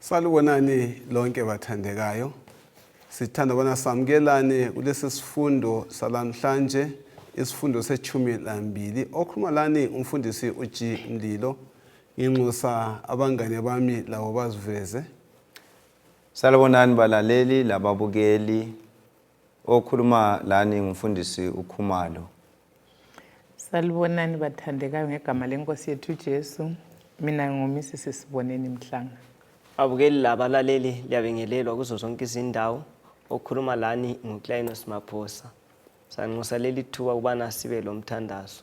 Salubonani lonke bathandekayo. Sithanda bona samukelane kulesi sifundo salamhlanje, isifundo se-12. Okhuluma lani umfundisi uG Mlilo. Nginxusa abangane bami labo baziveze. Salubonani balaleli lababukeli. Okhuluma lani ngumfundisi uKhumalo. Salubonani bathandekayo ngegama lenkosi yethu Jesu. Mina ngumisi Siboneni Mhlanga. Abukeli labalaleli liyabengelelwa kuzo zonke izindawo. Okhuluma lani nguKlainos Maphosa. Sanxusa leli thuba ubana sibe lo mthandazo.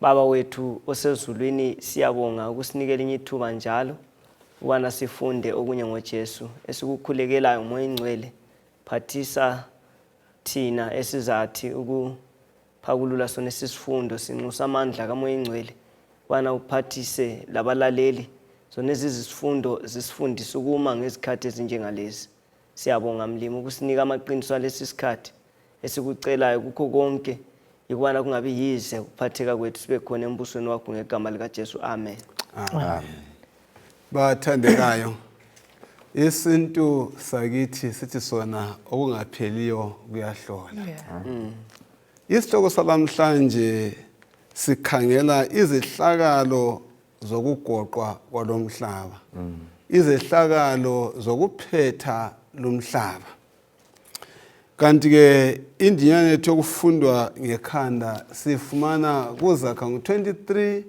Baba wethu osezulwini, siyabonga ukusinikela inye ithuba njalo ubana sifunde okunye ngoJesu esikukhulekelayo uMoya Ingcwele. Phathisa thina esizathi ukuphakulula sona sisifundo, sinxusa amandla kaMoya Ingcwele ubana uphathise labalaleli zona izisifundo zisifundisa ukuma ngezikhathi ezinjengalezi. Siyabonga Mlimi ukusinika amaqiniso alesi sikhathi esikucelayo kukho konke, ikubana kungabi yize ukuphatheka kwethu sibe khona embusweni wakho ngegama lika Jesu. Amen. Amen. Bathandekayo, isintu sakithi sithi sona okungapheliyo kuyahlola. Isihloko salamhlanje sikhangela izihlakalo zokugoqwa kwalomhlaba. Izihlakalo zokuphetha lumhlaba. Kanti ke indinyana yethu yokufundwa ngekhanda sifumana kuZakha 23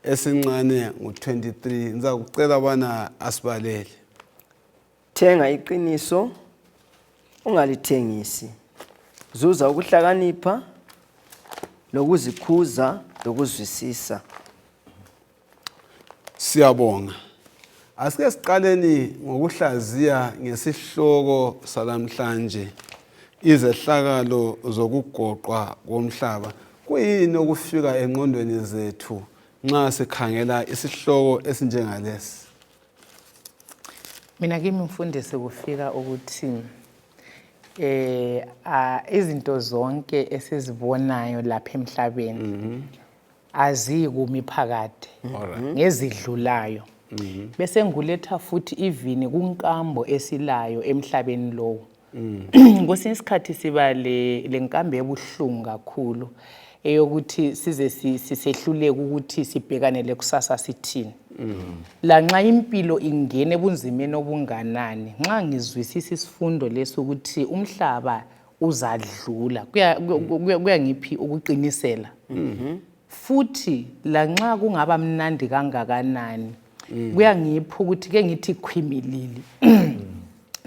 esincane 23. Ngiza kucela bana asibalele. Thenga iqiniso ungalithengisi. Zuza ukuhlakanipha lokuzikhuza lokuzwisisa. Siyabonga. Asike siqaleni ngokuhlaziya ngesihloko salamhlanje, izehlakalo zokugoqwa komhlaba. Kuyini okufika engqondweni zethu nxa sikhangela isihloko esinjengalesi? Mina kimi mfundisi kufika ukuthi izinto zonke esizibonayo lapha emhlabeni azikumi phakade ngezidlulayo. Bese nguletha futhi ivini kunkambo esilayo emhlabeni lowo. Kwesinye isikhathi siba lenkambo ebuhlungu kakhulu eyokuthi size sisehluleke ukuthi sibhekane lekusasa sithini. La nxa impilo ingene ebunzimeni obunganani, nxa ngizwisisa isifundo lesi ukuthi umhlaba uzadlula, kuyangiphi ukuqinisela. Futhi la nxa kungaba mnandi kangakanani, kuyangipha ukuthi ke ngithi khwimilili.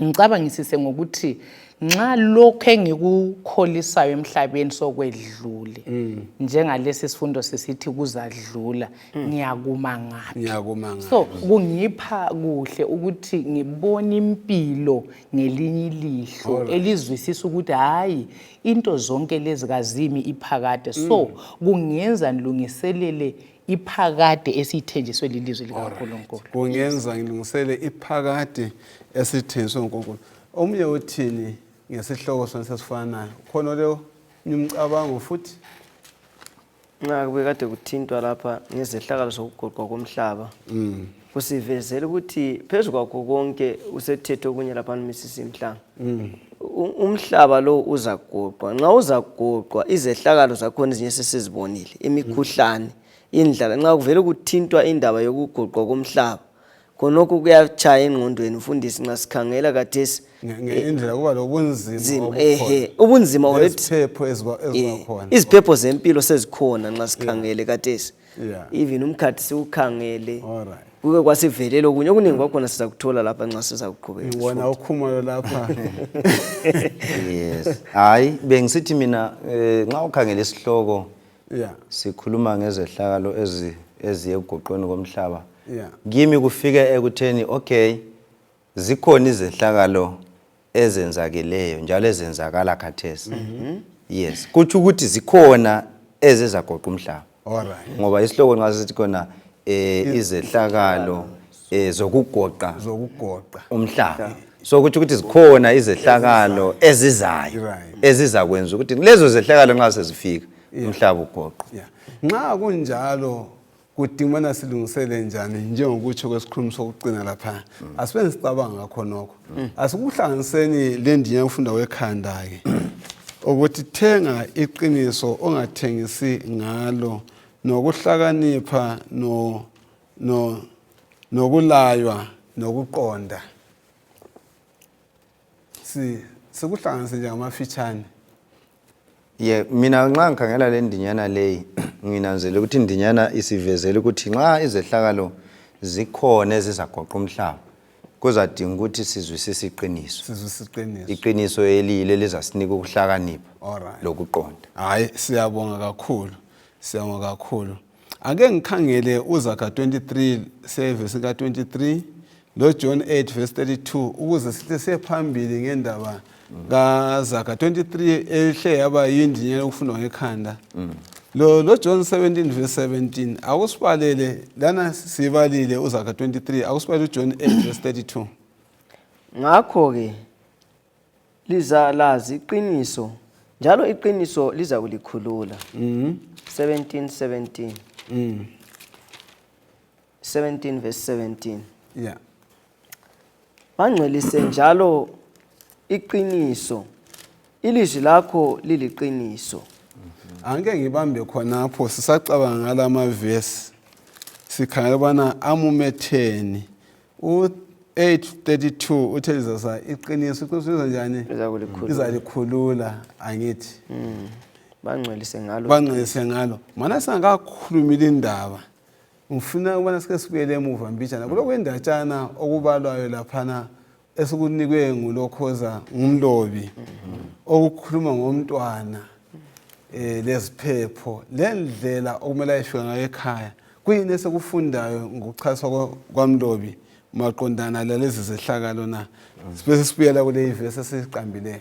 Ngicabangisise ngokuthi nxa lokho engikukholisayo emhlabeni sokwedlule, njengalesi sifundo sisithi kuzadlula, ngiyakuma ngaphi? So kungipha kuhle ukuthi ngibone impilo ngelinye ilihlo elizwisisa ukuthi hayi into zonke lezi kazimi iphakade. So kungenza ngilungiselele iphakade esithenjiswe lilizwe likaNkulunkulu. Kungenza ngilungisele iphakade esithenjiswe uNkulunkulu. Omunye uthini ngesihloko sona sesifanayo? Khona leyo umcabango futhi Nxa bekade kuthintwa lapha ngezehlakalo zokugoqwa komhlaba. Kusivezela ukuthi phezulu kwakho konke usethethe okunye lapha Mrs. Mhlanga. Umhlaba lo uzagoqwa. Nxa uzagoqwa izehlakalo zakhona ezinye sesizibonile, imikhuhlane, indlala. Nxa kuvele kuthintwa indaba yokugoqwa komhlaba, khonokho kuyachaya engqondweni mfundisi nxa sikhangela kathesi ngendlela kuba lobunzima ubunzima obuphepho ezibakhona. Iziphepho zempilo sezikhona nxa sikhangele kathesi. Even umkhathi siwukhangele. Kuke kwasivelela okunye okuningi kwakhona sizakuthola lapha nxa sizakuqhubeka. Ngibona uKhumalo lapha. Yes. Hayi bengisithi mina nxa ukhangela isihloko sikhuluma ngezehlakalo eziye kugoqweni komhlaba. Kimi kufika ekutheni okay, zikhona izehlakalo ezenzakeleyo njalo ezenzakala khathesi. Yes, kuthi ukuthi zikhona ezezagoqa umhlaba. Ngoba isihloko nxa sithi khona izehlakalo zokugoqa umhlaba. So kuthi ukuthi zikhona izehlakalo ezizayo ezizakwenza ukuthi lezo zehlakalo nxa sezifika umhlaba ugoqwa. Nxa kunjalo kudingana silungisele njani njengokutsho kwesikhulumi sokucina lapha asibe sicabanga ngakho nokho asikuhlanganiseni le ndinya ufunda wekhanda ke ukuthi thenga iqiniso ongathengisi ngalo nokuhlakanipha nokulaywa nokuqonda sikuhlanganise njengamafitshane. Mina nxa ngikhangela le ndinyana leyi nginanzela ukuthi indinyana isivezela ukuthi nxa izehlakalo zikhona ezizagoqa umhlaba kuzadinga ukuthi sizwisise iqiniso. Iqiniso elile lizasinika ukuhlakanipha lokuqonda. Hayi siyabonga kakhulu. Ake ngikhangele uZaga 23 sevesi ka 23 lo John 8 verse 32 ukuze sihle sephambili ngendaba kaZaga 23 ehle yaba yindinyana ukufunda ngekhanda. Lo John 17 verse 17 akusibalele lana sibalile uZaga 23 akusibalele John 8 verse 32. Ngakho ke lizalazi iqiniso njalo iqiniso liza kulikhulula. 17 verse 17. Yeah. Bangcwelise njalo iqiniso ilizwi lakho liliqiniso. Angeke ngibambe khonapho sisacabanga ngalama verse sikhangela bana amumetheni u8:32 uthi lizasa iqiniso kusiza njani izalikhulula angithi bangcwelise ngalo mana sangakakhulumile indaba ngifuna ukubana sike sibuyele emuva mbijana kuloko indatshana okubalwayo laphana esikunikwe ngulokhoza ngumlobi okukhuluma ngomntwana leziphepho lendlela okumele ayifika ngayo ekhaya kuyini esekufundayo ngokuchaswa kwamlobi maqondana lalezi zehlakalo na sibese sibuyela kule verse esiqambileyo.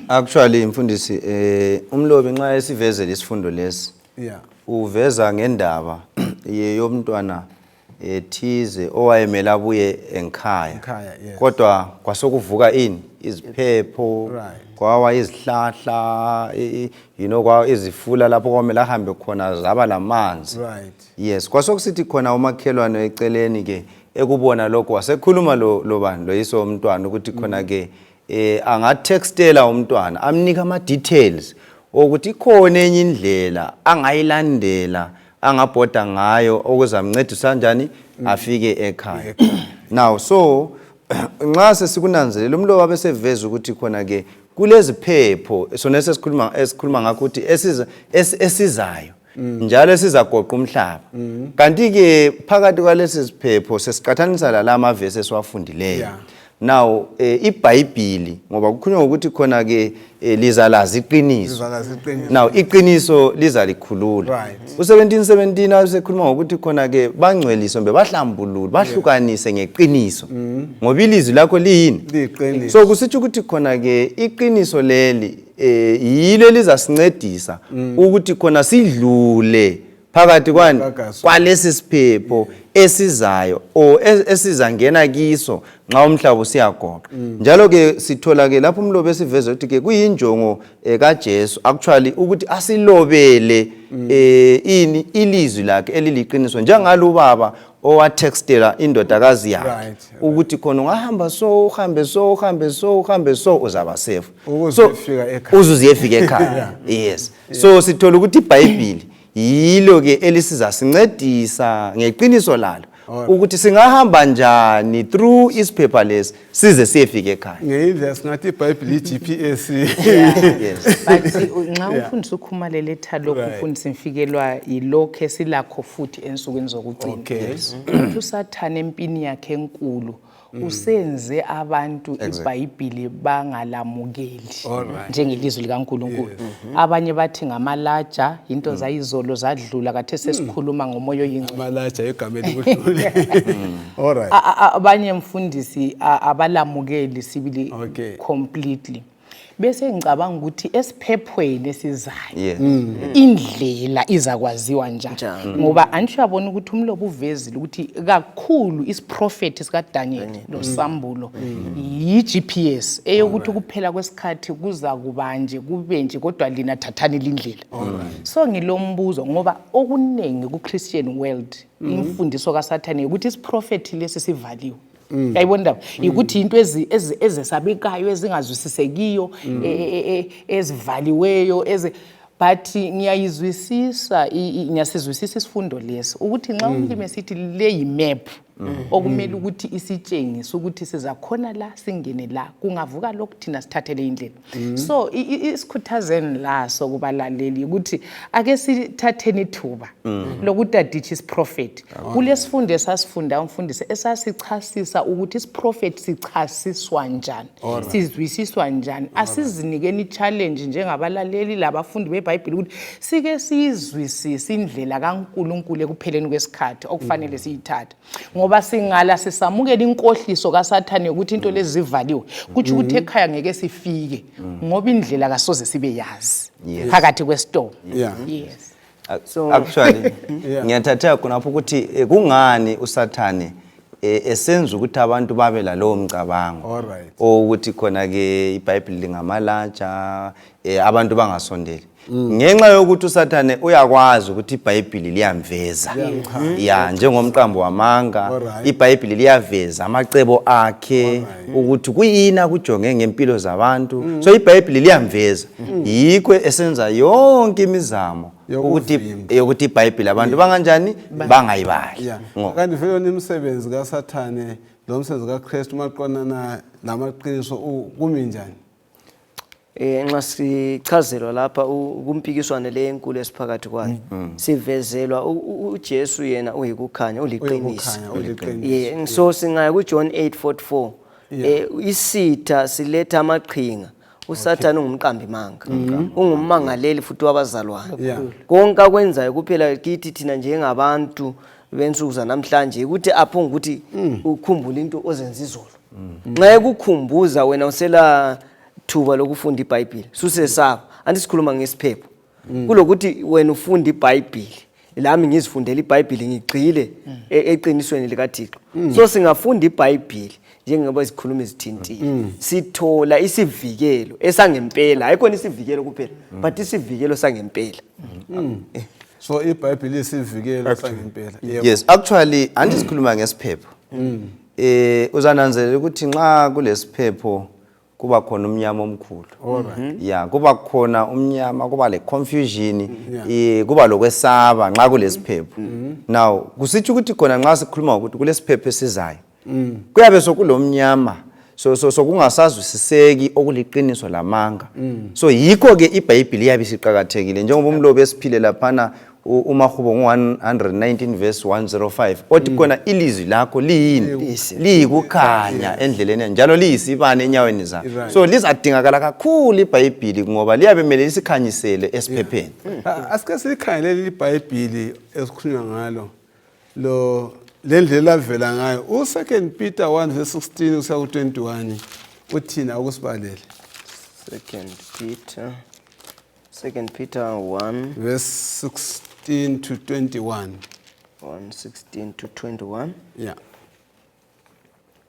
Actually mfundisi umlobi nxa esivezela isifundo lesi uveza ngendaba yomntwana ethize owayemela abuye enkhaya kodwa kwasokuvuka iziphepho kwawa izihlahla kwa izifula lapho kwamele ahambe khona zaba lamanzi. Yes, kwasokusithi khona umakhelwane eceleni ke ekubona lokho wasekhuluma lo bani loyiso umntwana ukuthi khona ke angatextela umntwana amnika ama details ukuthi khona enye indlela angayilandela angabhoda ngayo okuzamncedisa kanjani afike ekhaya. Now so nxa sesikunanzelela umlobi abeseveza ukuthi khona ke kulezi phepho sona esikhuluma ngakho ukuthi esizayo njalo esizagoqa umhlaba. Kanti ke phakathi kwalesi siphepho sesiqathanisa lalama verse esiwafundileyo. Now iBhayibheli ngoba kukhulunywa ukuthi khona ke lizalazi iqiniso. Now iqiniso lizalikhulula. U17:17 asekhuluma ngokuthi khona ke bangcweliswe bebahlambulule bahlukanise ngeqiniso. Ngoba ilizwi lakho liyini? So kusitsho ukuthi khona ke iqiniso leli yilo lizasincedisa ukuthi khona sidlule phakathi kwalesi siphepho esizayo esizangena kiso nxa umhlaba usiyagoqa. Njalo ke sithola ke lapho umlobi esiveza ukuthi ke kuyinjongo kaJesu actually ukuthi asilobele ilizwi lakhe eliliqiniso njengalo ubaba owatextela indodakazi yakhe ukuthi khona ungahamba uhambe so uzaba safe uzuziyefika ekhaya. Yes, so sithola ukuthi iBhayibheli yilo ke elisiza sincedisa ngeqiniso lalo ukuthi singahamba njani through isiphepha lesi size siyefika ekhaya. Ngeyindlela singathi iBhayibheli GPS. But nxa ufundisa ukhumalele ethalo ukufundisa imfikelwa yilokho esilakho futhi ensukwini zokucina. uSathane empini yakhe enkulu usenze abantu iBhayibheli bangalamukeli njengelizwi likaNkulunkulu. Abanye bathi ngamalaja into zayizolo zadlula kathe sesikhuluma ngomoya oyingcwele. Amalaja igama elikudlule. Alright. Abanye mfundisi abalamukeli sibili completely. bese ngicabanga ukuthi esiphephweni esizayo Yeah. indlela izakwaziwa njani ngoba anishiyabona ukuthi umlobo uvezile ukuthi kakhulu isiprofeti sika Daniel noSambulo yi-GPS eyokuthi kuphela kwesikhathi kuza kuba nje kube nje kodwa lina thathani lindlela. So ngilombuzo ngoba okuningi ku Christian world imfundiso kaSathane ukuthi isiprofeti lesi sivaliwe. Yayibona ndaba ukuthi into ezesabekayo ezingazwisisekiyo ezivaliweyo but ngiyayizwisisa ngiyasizwisisa isifundo leso ukuthi nxa umlimi esithi le yimap okumele ukuthi isitshengise ukuthi sizakhona la singene la kungavuka lokhu thina sithathele indlela. So isikhuthazeni la sokubalaleli ukuthi ake sithatheni ithuba lokuthi adithi isiprofeti kulesifundo esasifunda umfundisi esasichasisa ukuthi isiprofeti sichasiswa njani sizwisiswa njani asizinikeni i-challenge njengabalaleli labafundi beBhayibheli ukuthi sike sizwisise indlela kaNkulunkulu ekupheleni kwesikhathi okufanele siyithathe ngoba singala sisamukela inkohliso kaSathane ukuthi into lezi zivaliwe kuthi ukuthi ekhaya ngeke sifike ngoba indlela kasoze sibe yazi phakathi kwestorm. Yes. So actually ngiyathatha khonapho ukuthi kungani uSathane esenza ukuthi abantu babe lalowo mcabango ukuthi khona ke iBhayibheli lingamalatsha abantu bangasondeli ngenxa yokuthi uSathane uyakwazi ukuthi iBhayibheli liyamveza njengomqambo wamanga iBhayibheli liyaveza amacebo akhe ukuthi kuyina kujonge ngempilo zabantu so iBhayibheli liyamveza yikho esenza yonke imizamo ukuthi iBhayibheli abantu banganjani bangayibali kanti vele imisebenzi kaSathane lo msebenzi kaKristu maqonana namaqiniso kumi njani? Nxa sichazelwa lapha kumpikiswane lenkulu esiphakathi kwayo sivezelwa uJesu yena uyikukhanya uliqiniso. So singaya kuJohn 8:44 isitha siletha amaqhinga uSathane ungumqambi manga ungummangaleli futhi wabazalwane konke akwenzayo kuphela kithi thina njengabantu bensuku zanamhlanje ukuthi aphunga ukuthi ukhumbula into ozenza izolo nxa ekukhumbuza wena usela thuba lokufunda iBhayibheli susesaba andisikhuluma ngesiphepho kulokuthi wena ufunda iBhayibheli lami ngizifundela iBhayibheli ngigxile eqinisweni likaThixo. So singafunda iBhayibheli njengoba sikhuluma izithintile sithola isivikelo esangempela ayikho isivikelo kuphela but isivikelo sangempela. So iBhayibheli isivikelo sangempela. Yes, actually andisikhuluma ngesiphepho uzananzelela ukuthi nxa kulesiphepho kuba khona umnyama omkhulu kuba khona umnyama kuba le confusion kuba lokwesaba nxa kulesiphepho. Now kusitsho ukuthi khona nxa sikhuluma ukuthi kulesiphepho esizayo kuyabe sokulomnyama so kungasazwisiseki okuliqiniso lamanga so yikho ke iBhayibheli yabe siqhakathekile njengoba umlobi esiphile laphana uMahubo 119 verse 105 othi khona ilizwi lakho liyini liyikukhanya endleleni njalo liyisibane enyaweni zakho so lizadingakala kakhulu iBhayibheli ngoba liyabe mele lisikhanyisele esiphepheni. Asike silikhangelele iBhayibheli esikhulunywa ngalo lo lendlela avela ngayo u2 Peter 1 verse 16 kusiya ku21 uthina ukusibalela. 2 Peter 1 verse 16 to 21. 1:16 to 21.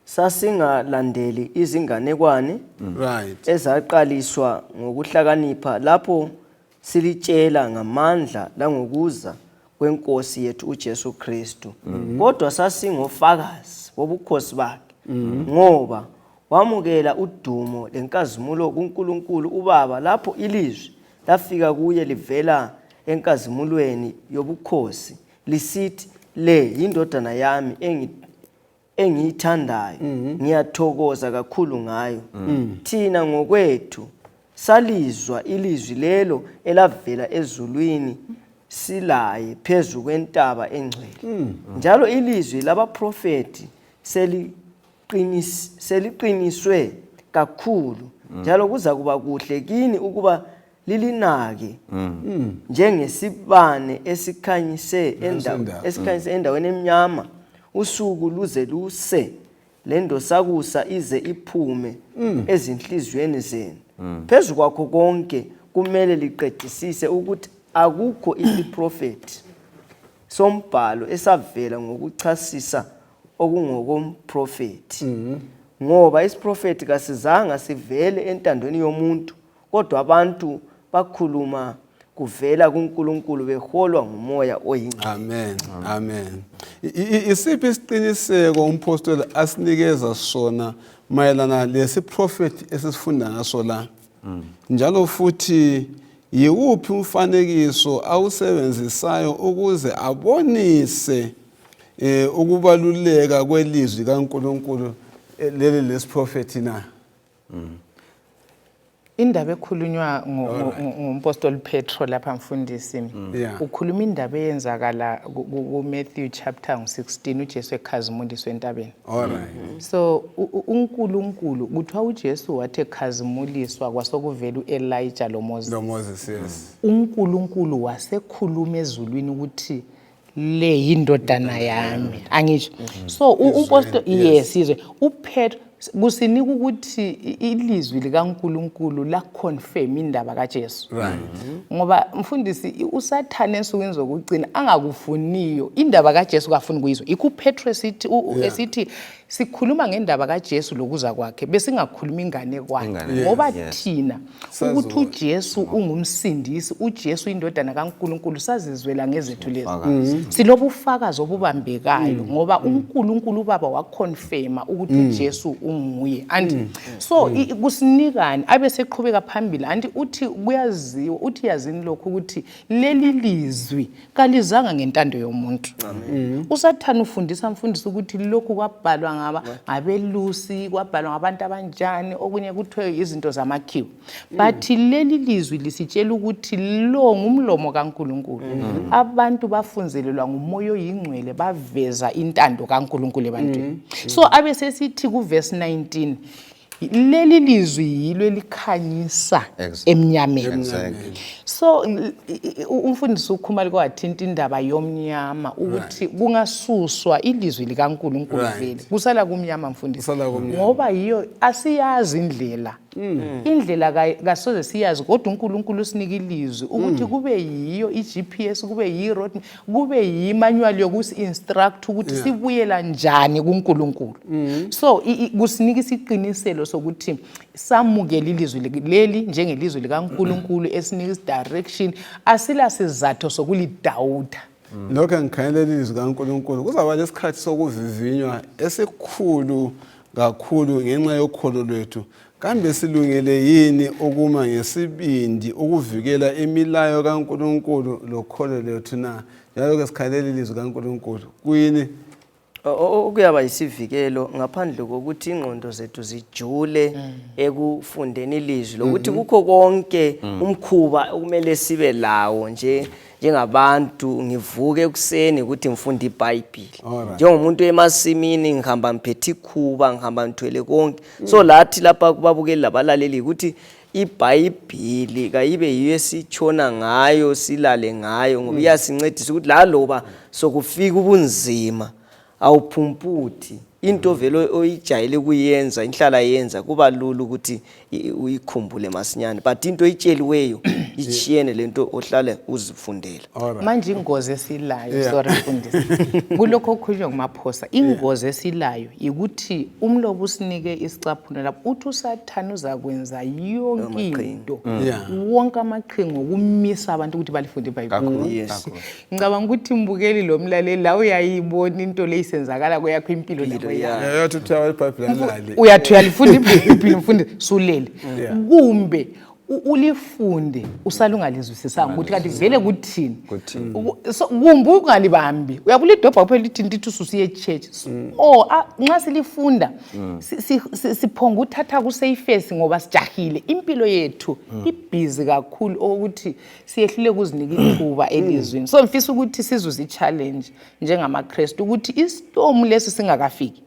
Sasingalandeli izinganekwane ezaqaliswa ngokuhlakanipha lapho silitshela ngamandla langokuza kwenkosi yethu uJesu Kristu kodwa sasingofakazi wobukhosi bakhe ngoba wamukela udumo lenkazimulo kuNkulunkulu uBaba lapho ilizwi lafika kuye livela enkazimulweni yobukhosi lisithi le indodana yami engiyithandayo ngiyathokoza kakhulu ngayo. Thina ngokwethu salizwa ilizwi lelo elavela ezulwini silaye phezu kwentaba engcwele njalo ilizwi labaprofeti seliqiniswe kakhulu njalo kuza kuba kuhle kini ukuba lilinake njengesibane esikhanyise endaweni emnyama usuku luze luse lendosakusa ize iphume ezinhlizweni zenu phezu kwakho konke kumele liqedisise ukuthi akukho isiprofeti sombhalo esavela ngokuchasisa okungokomprofeti ngoba isiprofeti kasizanga sivele entandweni yomuntu kodwa abantu bakhuluma kuvela kuNkulunkulu beholwa ngumoya oyingcwele. Amen. Amen. Isiphi isiqiniseko umpostoli asinikeza sona mayelana lesi prophet esifunda ngaso la? Njalo futhi yiwuphi umfanekiso awusebenzisayo ukuze abonise ukubaluleka kwelizwi kaNkulunkulu leli lesiprophet na? Indaba ekhulunywa ngumpostoli Petro lapha mfundisi ukhuluma indaba eyenzakala kuMatthew chapter 16 uJesu ekhazimuliswa entabeni. So uNkulunkulu kuthiwa uJesu wathi ekhazimuliswa kwasokuvela uElijah loMoses. uNkulunkulu wasekhuluma ezulwini ukuthi le yindodana yami angisho. So umpostoli yes uPetro kusinika ukuthi ilizwi likaNkulunkulu la confirm indaba kaJesu. Ngoba mfundisi uSathane ensukwini zokugcina angakufuniyo indaba kaJesu kafuni kuyizwa. IkuPetro esithi sikhuluma ngendaba kaJesu lokuza kwakhe bese singakhuluma ingane kwakhe ngoba thina ukuthi uJesu ungumsindisi uJesu indodana kaNkulunkulu sazizwela ngezethu lezi. Silobufakazi obubambekayo ngoba uNkulunkulu ubaba waconfirma ukuthi uJesu unguye and so kusinikani abe seqhubeka phambili anti uthi kuyaziwa uthi yazini lokho ukuthi leli lizwi kalizanga ngentando yomuntu. uSathane ufundisa mfundisi ukuthi lokhu kwabhalwa ngabelusi kwabhalwa ngabantu abanjani okunye kuthiwe izinto zamakhiwo but leli lizwi lisitshela ukuthi lo ngumlomo kaNkulunkulu. Abantu bafunzelelwa ngumoya oyingcwele baveza intando kaNkulunkulu ebantwini. So abe sesithi kuverse 19 leli lizwi yilo elikhanyisa emnyameni. So umfundisi ukhumali kwathinta indaba yomnyama ukuthi kungasuswa ilizwi likaNkulunkulu vele kusala kumnyama mfundisi ngoba yiyo asiyazi indlela kasoze siyazi kodwa uNkulunkulu usinika ilizwi ukuthi kube yiyo iGPS kube yiroad kube yimanual yokusi-instruct ukuthi sibuyela njani kuNkulunkulu. So kusinika isiqiniselo sokuthi samukela ilizwi leli njengelizwi likaNkulunkulu esinika direction asila sizathu sokulidawuda. Lokho engikhanyela ilizwi kaNkulunkulu kuzaba lesikhathi sokuvivinywa esikhulu kakhulu ngenxa yokholo lwethu. Kambe silungele yini ukuma ngesibindi ukuvikela imilayo kaNkulunkulu lokholo lwethu na? Njalo ke sikhalela ilizwi kaNkulunkulu kuyini okuyaba isivikelo ngaphandle kokuthi ingqondo zethu zijule ekufundeni ilizwi lokuthi kukho konke umkhuba okumele sibe lawo njengabantu ngivuke ekuseni ukuthi ngifunde iBhayibheli njengomuntu emasimini ngihamba ngiphethe ikhuba ngihamba ngithwele konke. So lathi lapha kubabukeli labalaleli ukuthi iBhayibheli kayibe yiyo esitshona ngayo silale ngayo ngoba iyasincedisa ukuthi laloba sokufika ubunzima awuphumputhi into vele oyijayele kuyenza inhlala yenza kuba lula ukuthi uyikhumbule masinyane but into oyitsheliweyo ichiyene lento ohlala uzifundela. Manje ingozi esilayo sorry mfundisi kulokho okukhulunywa ngumaphosa ingozi esilayo ukuthi umlobo usinike isicaphuno lapho uthi uSathane uzakwenza yonke into wonke amaqhinga okumisa abantu ukuthi balifunde iBhayibheli. Ngicabanga ukuthi imbukeli lo mlaleli la uyayibona into leyisenzakala kweyakho impilo lapho yathi uthawa iBhayibheli uyathi uyalifunda iBhayibheli mfundi sulele kumbe ulifunde usalungalizwisisanga ukuthi kanti vele kuthini kumbe ungalibambi uyabulidobha kuphela lithinta ithi ususiye echurch nxa silifunda siphonga uthatha kusafeface ngoba sijahile impilo yethu ibhizi kakhulu ukuthi siyehlule kuzinika ithuba elizweni. So mfisa ukuthi sizuze ichallenge njengamaKristu ukuthi istorm lesi singakafiki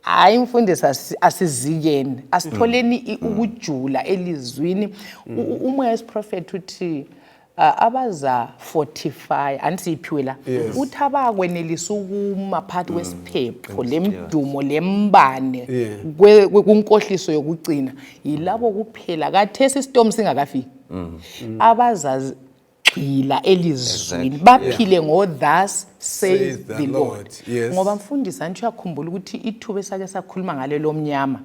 hayi mfundisi asizikeni asitholeni ukujula elizwini. Umoya wesiprophet uthi abaza 45 ansiphiwe la uthi abakwenelisa ukuma phakathi kwesiphepho lemdumo lembane kunkohliso yokugcina yilabo kuphela kathesi istorm singakafiki abazazi gcila elizwini baphile ngo thus says the Lord ngoba mfundisi anthi uyakhumbula ukuthi ithuba esake sakhuluma ngale lomnyama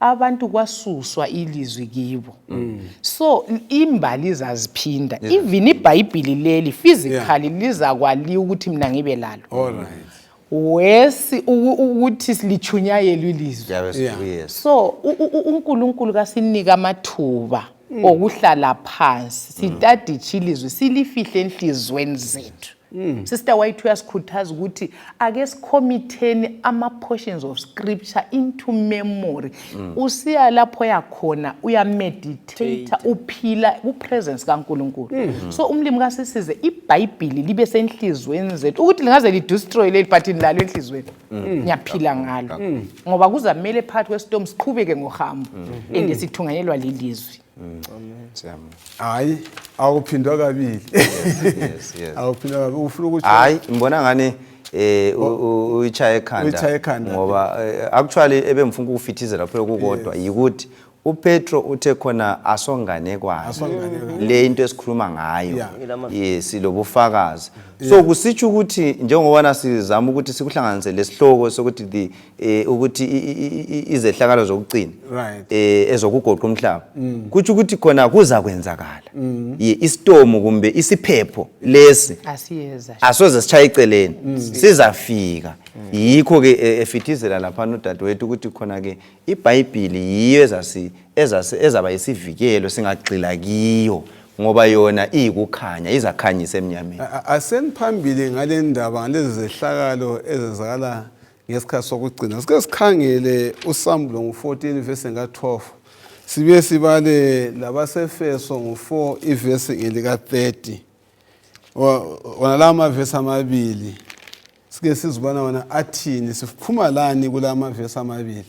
abantu kwasuswa ilizwi kibo so imbali zaziphinda even iBhayibheli leli physically lizakwali ukuthi mina ngibe lalo wesi ukuthi silichunyayelwe ilizwi so uNkulunkulu kasinika amathuba okuhlala phansi sitadiche ilizwi silifihle enhlizweni zethu Sister White uyasikhuthaza ukuthi ake sikhomitheni ama portions of scripture into memory usiya lapho yakhona uyameditate uphila ku-presence kaNkulunkulu so umlimi kasisize iBhayibheli libe senhlizweni zethu ukuthi lingaze lidestroy leli but nilalo enhlizweni ngiyaphila ngalo ngoba kuzamele phakathi kwestorm siqhubeke ngohambo engesithunganyelwa lelizwi hayi awuphindwa kabili yes awuphindwa kabili ufuna ukuthi hayi ngibona ngani uyichaya ekhanda ngoba actually ebemfuna ukufithizela phela kukodwa yikuthi uPetro uthe khona asongane kwazi le into esikhuluma ngayo yes lobufakazi so kusitsho ukuthi njengoba nasizama ukuthi sikuhlanganise lesihloko sokuthi ukuthi izehlakalo zokugcina ezokugoqa umhlaba kuthi ukuthi khona kuza kwenzakala istorm kumbe isiphepho lesi asoze sichaye iceleni sizafika yikho ke efithizela lapha nodadewethu ukuthi khona ke iBhayibheli yiyo ezaba isivikelo singagxila kiyo ngoba yona ikukhanya izakhanyisa eminyameni aseniphambili ngale ndaba ngalezi zehlakalo ezenzakala ngesikhathi sokugcina sike sikhangele uSambulo ngo14 verse nga12 sibe sibale labaseFeso ngo4 iverse ngelika 30 wona lama verse amabili sike sizibona wona athini siphuma lani kulama verse amabili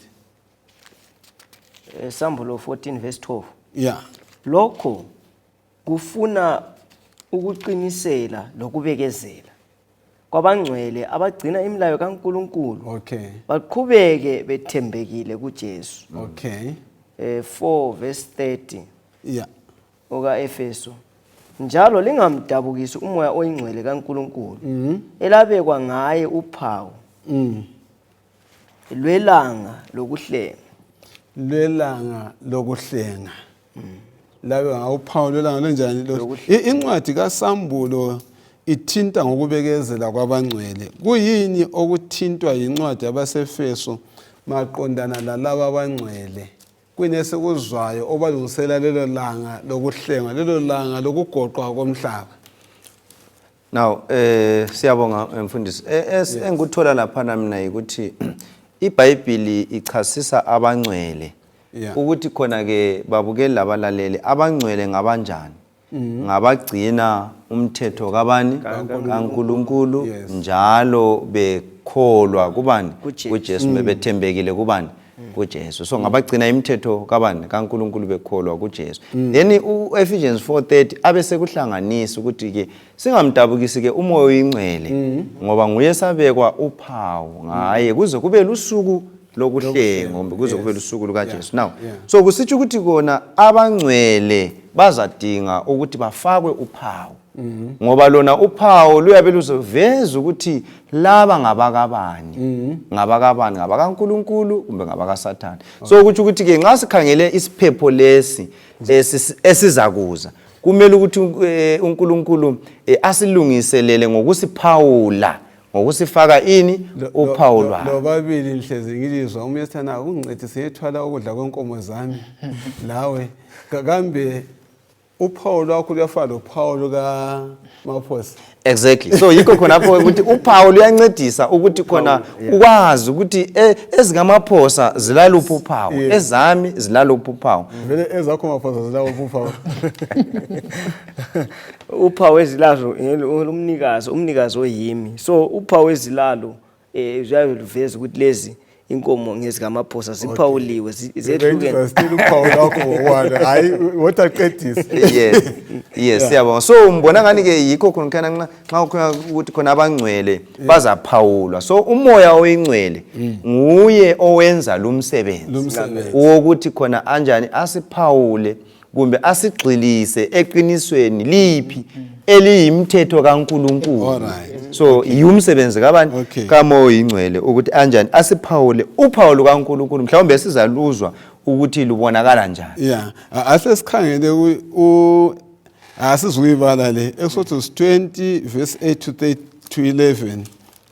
Sambulo 14 verse 12 lokho kufuna ukuqinisela lokubekezela kwabangcwele abagcina imilayo kaNkulunkulu baqhubeke bethembekile kuJesu 4 verse 30 oka Efeso njalo lingamdabukisi umoya oyingcwele kaNkulunkulu elabekwa ngaye uphawu lwelanga lokuhlenga labe ngawuphawu lwelanga lonjani incwadi kaSambulo ithinta ngokubekezela kwabangcwele kuyini okuthintwa yincwadi yabaseFeso maqondana lalabo abangcwele kunesekuzwayo obalungisela lelo langa lokuhlenga lelo langa lokugoqwa komhlaba now siyabonga mfundisi engikuthola lapha mina ukuthi iBhayibheli ichasisa abangcwele ukuthi khona ke babukeli labalaleli abangcwele ngabanjani ngabagcina umthetho kabani kaNkulunkulu njalo bekholwa kubani kuJesu bethembekile kubani kuJesu so ngabagcina imithetho kabani kaNkulunkulu bekholwa kuJesu then uEphesians 4:30 abese kuhlanganisa ukuthi ke singamdabukisi ke umoya oyingcwele ngoba nguye sabekwa uphawu ngaye kuze kube lusuku lokuhlenga ngombe kuze kube lusuku lukaJesu now so kusitsho ukuthi kona abangcwele bazadinga ukuthi bafakwe uphawu ngoba lona uphawu luyabe luzoveza ukuthi laba ngabakabani ngabakaNkulunkulu kumbe ngabakaSathane so ukuthi ke nxa sikhangele isiphepho lesi esizakuza kumele ukuthi uNkulunkulu asilungiselele ngokusiphawula ngokusifaka ini uphawu lwakhe lo babili nihlezi ngilizwa umyethana ungincede siyethwala ukudla kwenkomo zami lawe kambe uphawu lwakho luyafana lophawu lukaMaphosa exactly so yikho khona lapho ukuthi uphawu luyancedisa ukuthi khona ukwazi ukuthi ezikaMaphosa zilaluphi uphawu ezami zilaluphi uphawu vele ezakho Maphosa zilaluphi uphawu uphawu ezilalo umnikazi oyimi so uphawu ezilalo uyaveza ukuthi lezi inkomo ngezikamaphosa ziphawuliwe zehlukene. Still uphawu lakho ngokwana. Hayi wotaqedisa. Yes siyabonga. So mbona ngani ke yikho khona nxa ukuthi khona abangcwele bazaphawulwa. So umoya oyingcwele nguye owenza lo msebenzi wokuthi khona anjani asiphawule kumbe asigxilise eqinisweni liphi eliyimthetho kaNkulunkulu. So yumsebenzi kabani kamoya oyingcwele ukuthi anjani asiphawule uphawu lukaNkulunkulu mhlawumbe sizaluzwa ukuthi lubonakala njani. Yeah, asesikhangele asizuyibala le Exodus 20 verse 8 to 11.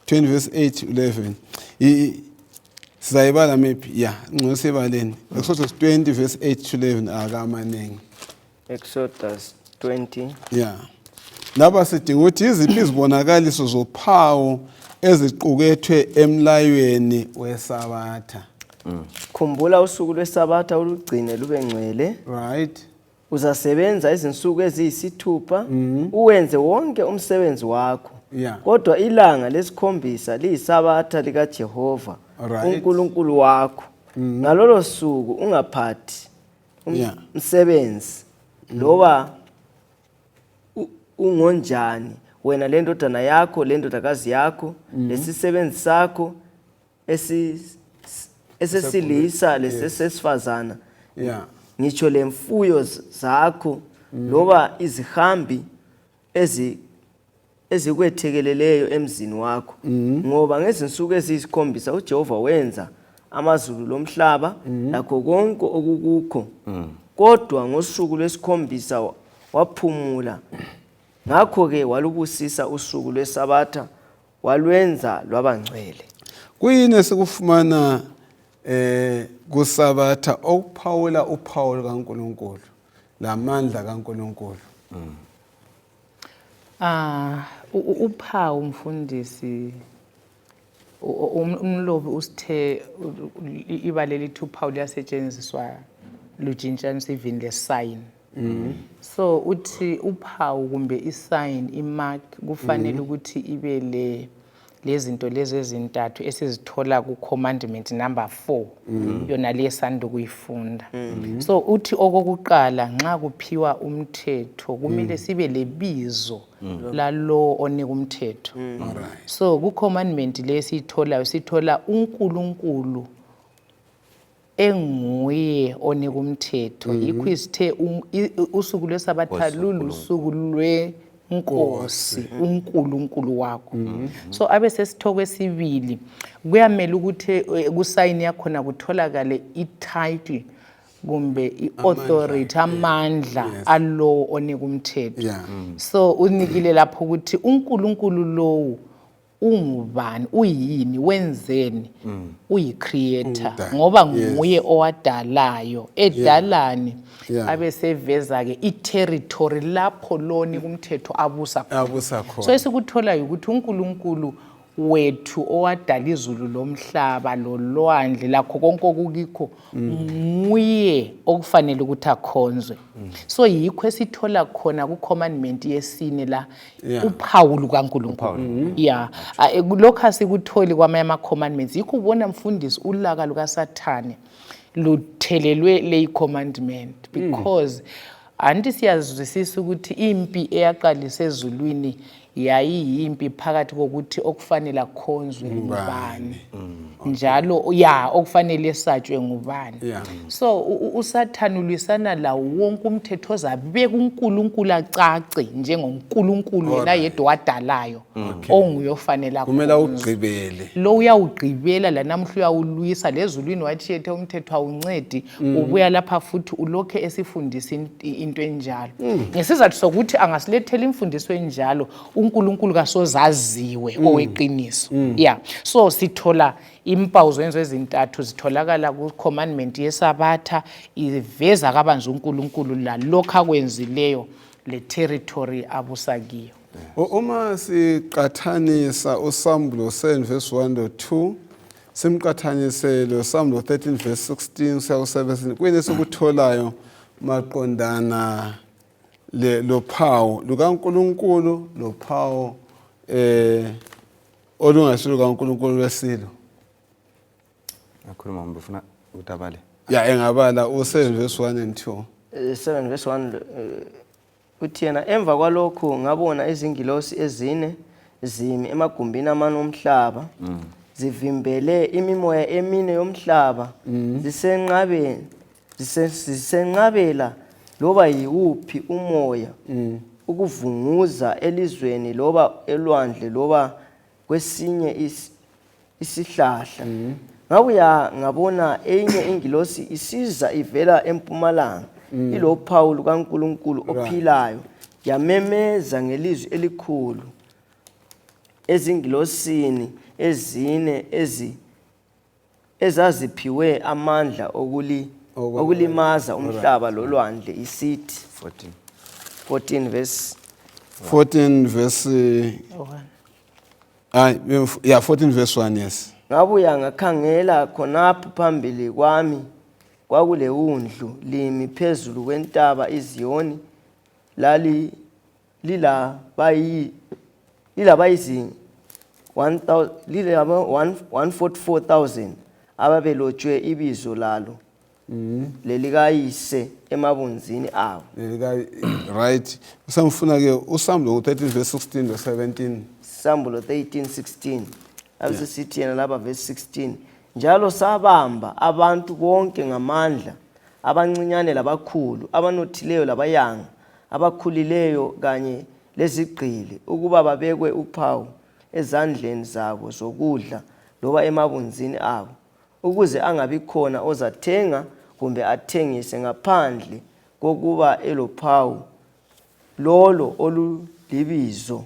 20 verse 8 to 11. Sizayibala maybe yeah, ngosibaleni. Exodus 20 verse 8 to 11 akamanengi. Exodus 20. Yeah. Lapha sidinga ukuthi iziphi izibonakaliso zophawu eziqukethwe emlayweni weSabatha. Khumbula usuku lweSabatha ulugcine lube ngcwele. Right. Uzasebenza izinsuku eziyisithupha uwenze wonke umsebenzi wakho. Yeah. Kodwa ilanga lesikhombisa liyiSabatha likaJehova uNkulunkulu wakho. Ngalolo suku ungaphathi umsebenzi loba ungonjani wena le ndodana yakho le ndodakazi yakho lesisebenzi sakho esesilisa lesesifazana. Yeah. Ngitsho lemfuyo zakho loba izihambi ezikwethekeleleyo emzini wakho. Ngoba ngezinsuku eziyisikhombisa uJehova wenza amazulu lomhlaba lakho konke okukukho. Kodwa ngosuku lwesikhombisa waphumula. Ngakho ke walubusisa usuku lweSabatha walwenza lwabangcwele. Kuyini esikufumana kuSabatha okuphawula uphawu kaNkulunkulu lamandla kaNkulunkulu? Uphawu mfundisi umlobi usithe ibaleli lithi uphawu liyasetshenziswa lujintshaniswa even le sign. So uthi uphawu kumbe isign imark kufanele ukuthi ibe lezinto lezi ezintathu esizithola ku commandment number 4 yona lesanda kuyifunda. So uthi okokuqala nxa kuphiwa umthetho kumele sibe lebizo lalo onika umthetho. So ku commandment lesitholayo sithola uNkulunkulu enguye onika umthetho. Yikho isithe usuku lweSabatha lulusuku lwenkosi uNkulunkulu wakho. So abe sesithoko esibili kuyamela ukuthi kusayini yakhona kutholakale i-title kumbe i-authority amandla alo onika umthetho. So unikile lapho ukuthi uNkulunkulu lowo ungubani uyini wenzeni uyi-creator ngoba nguye owadalayo edalani abeseveza ke i-territory lapho loni kumthetho abusa khona. So esikuthola ukuthi uNkulunkulu wethu owadala izulu lomhlaba lolwandle lakho konke okukikho nguye okufanele ukuthi akhonzwe. So yikho esithola khona ku commandment yesine la uphawu lukaNkulunkulu. Yeah, lokho asikutholi kwamanye ama commandments. Yikho ubona mfundisi ulaka lukaSathane luthelelwe le commandment because anti siyazwisisa ukuthi impi eyaqalisa ezulwini yayiyimpi phakathi kokuthi okufanele akhonzwe ngubani njalo okufanele esatshwe ngubani. So uSathane ulwisana lawo wonke umthetho ozabeka uNkulunkulu acace njengoNkulunkulu yena yedwa wadalayo onguye ofanele kumele ugqibele lo uyawugqibela la namhla uyawulwisa lezulwini wathi yethe umthetho awuncedi ubuya lapha futhi ulokhe esifundisa into enjalo. Ngesizathu sokuthi angasilethela imfundiso enjalo uNkulunkulu kasozaziwe oweqiniso. So sithola impawu zenzo ezintathu zitholakala ku commandment yeSabatha iveza kabanzi uNkulunkulu la lokho akwenzileyo le territory abusa kiyo. Uma siqathanisa uSambulo 7 verse 1 to 2 simqathanise lo Sambulo 13 verse 16 kuya ku17 kuyini sikutholayo maqondana lo phawu lukaNkulunkulu lo phawu olungasilo kaNkulunkulu wesilo? khuluma ngifuna utabale. Ya engabala u7 verse 1 and 2. 7 verse 1 uthi yena emva kwalokho ngabona izingilosi ezine zimi emagumbini amane omhlaba zivimbele imimoya emine yomhlaba zisenqabela loba yiwuphi umoya ukuvunguza elizweni loba elwandle loba kwesinye isihlahla. Ngabuya ngabona enye ingilosi isiza ivela empumalanga ilo phawu lukaNkulunkulu ophilayo yamemeza ngelizwi elikhulu ezingilosini ezine ezaziphiwe amandla okulimaza umhlaba lolwandle isithi 14 verse 14 verse 1 yes. Ngabuya ngakhangela khonapho phambili kwami kwakule wundlu limi phezulu kwentaba iZiyoni lilabayizi 144,000 ababelotshwe ibizo lalo lelikayise emabunzini abo. Right. Usamfuna ke uSambulo 13 verse 16 to 17. Sambulo 13:16. Abisithi yena lapha verse 16. Njalo sabamba abantu bonke ngamandla, abancinyane labakhulu, abanothileyo labayanga, abakhulileyo kanye lezigqili, ukuba babekwe uphawu ezandleni zabo zokudla loba emabunzini abo, ukuze angabi khona ozathenga kumbe athengise ngaphandle kokuba elophawu lolo olulibizo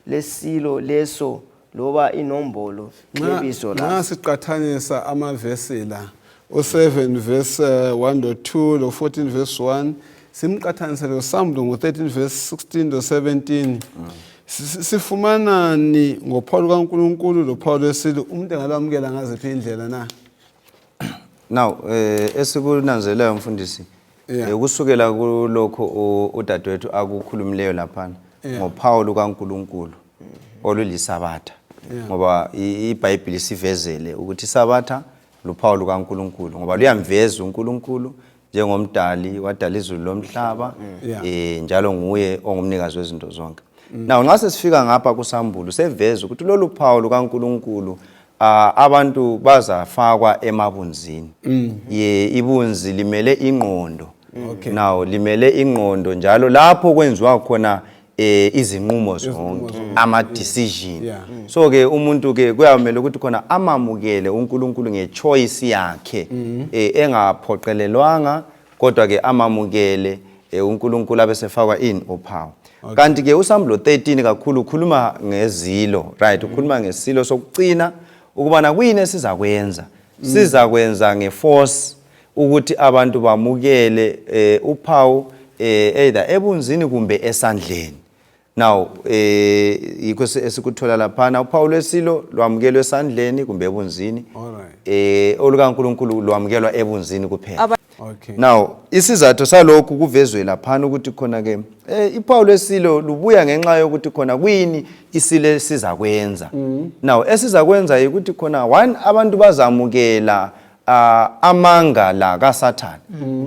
lesilo leso loba inombolo yebizo la. Nxa siqathanisa amavesi la u7 verse 1 to 2 lo 14 verse 1 simqathanisa lo Sambulo ngo13 verse 16 to 17 sifumana ni ngoPaul kaNkulunkulu lo Paul lesilo umuntu engalwamukela ngaziphi indlela na? Now esikunanzelayo mfundisi ukusukela kulokho udadewethu akukhulumileyo lapha ngoPaul kaNkulunkulu olulisabatha ngoba iBhayibheli sivezele ukuthi isabatha luphawu lukaNkulunkulu ngoba luyamveza uNkulunkulu njengomdali wadala izulu lomhlaba njalo nguye ongumnikazi wezinto zonke. Now nxa sesifika ngapha kuSambulo seveza ukuthi lolu phawu lukaNkulunkulu abantu bazafakwa emabunzini. Ibunzi limele ingqondo. Now limele ingqondo njalo lapho kwenziwa khona izinqumo zonke ama decision. So ke umuntu ke kuyamela ukuthi khona amamukele uNkulunkulu ngechoice yakhe engaphoqelelwanga kodwa ke amamukele uNkulunkulu abesefakwa uphawu. Kanti ke uSambulo 13 kakhulu ukhuluma ngezilo, right? Ukhuluma ngesilo sokucina ukubana kuyini esizakwenza. Sizakwenza ngeforce ukuthi abantu bamukele uphawu either ebunzini kumbe esandleni. Now yikho esikuthola lapha uphawu lesilo lwamukelwe esandleni kumbe ebunzini. olukaNkulunkulu lwamukelwa ebunzini kuphela. Now isizathu salokhu kuvezwe lapha ukuthi khona ke iphawu lesilo lubuya ngenxa yokuthi khona kuyini isile sizakwenza. Now esizakwenza ukuthi khona one abantu bazamukela amanga la kaSathane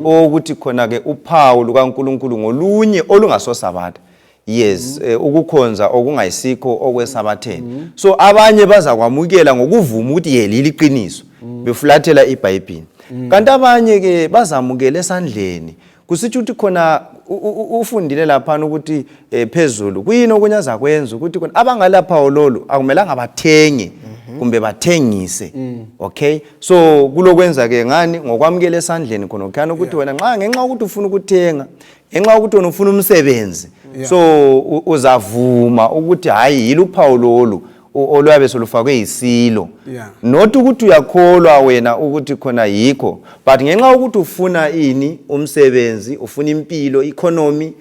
ukuthi khona ke uphawu lukaNkulunkulu ngolunye olungasosabatha. Yes, ukukhonza okungayisikho okwesabatheni. So abanye bazakwamukela ngokuvuma ukuthi yeli iqiniso befulathela iBhayibheli. Kanti abanye ke bazamukela esandleni. Kusithi ukuthi khona ufundile lapha ukuthi phezulu kuyini okunyaza kwenza ukuthi khona abangalapha lolu akumelanga bathenge kumbe bathengise. Okay? So kulokwenza ke ngani ngokwamukela esandleni khona ukhana ukuthi wena ngenxa ukuthi ufuna ukuthenga, ngenxa ukuthi wena ufuna umsebenzi. So uzavuma ukuthi hayi yiluphawu lolu olwabe solufakwe isilo. Not ukuthi uyakholwa wena ukuthi khona yikho, but ngenxa ukuthi ufuna ini umsebenzi, ufuna impilo, economy,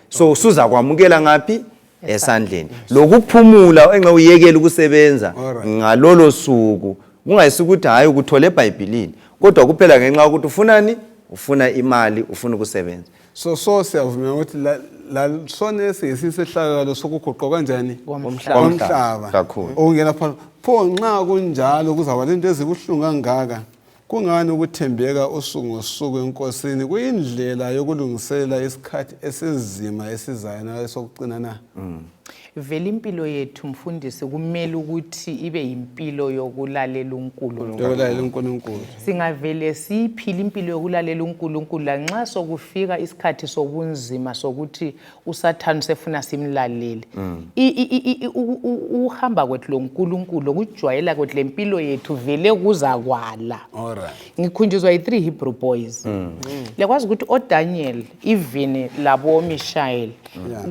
so suza kwamukela ngapi esandleni. Lokuphumula enxa uyekela ukusebenza ngalolo suku kungayisukuthi hayi ukuthola eBhayibhelini kodwa kuphela ngenxa ukuthi ufunani, ufuna imali, ufuna ukusebenza. So siyavuma ukuthi la sone sesisehlakalo sokuguqwa kanjani Komhlaba. Kakhulu. ongena phakathi pho nxa kunjalo kuzaba lento ezibuhlungu kangaka kungani ukuthembeka usuku ngosuku enkosini kuyindlela yokulungiselela isikhathi esizima esizayo nasokucina na vele impilo yethu mfundisi kumele ukuthi ibe yimpilo yokulalela uNkulunkulu yokulalela uNkulunkulu singavele siphila impilo yokulalela uNkulunkulu lanxa sokufika isikhathi sobunzima sokuthi uSathane sefuna simlalele uhamba kwethu loNkulunkulu ukujwayela kwethu lempilo yethu vele kuzakwala alright ngikhunjuzwa yi3 Hebrew boys yakwazi ukuthi oDaniel even labo Mishael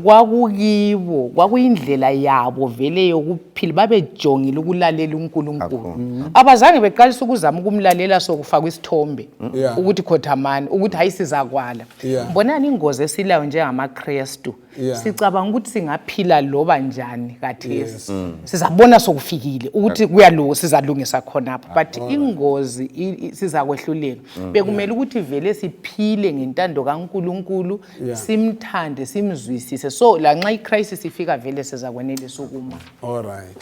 kwakukibo kwakuyindlela yabo vele yokuphila babejongile ukulalela uNkulunkulu abazange beqalisa ukuzama ukumlalela sokufaka isithombe ukuthi khothamani ukuthi hayisizakwala mbonani ingozi esilayo njengamaKristu sicabanga ukuthi singaphila loba njani kathesi sizabona sokufikile ukuthi kuyalo sizalungisa khonapho but ingozi sizakwehluleka bekumele ukuthi vele siphile ngentando kaNkulunkulu simthande simzwisise so lanxa icrisis ifika vele sizakwenelisa ukuma alright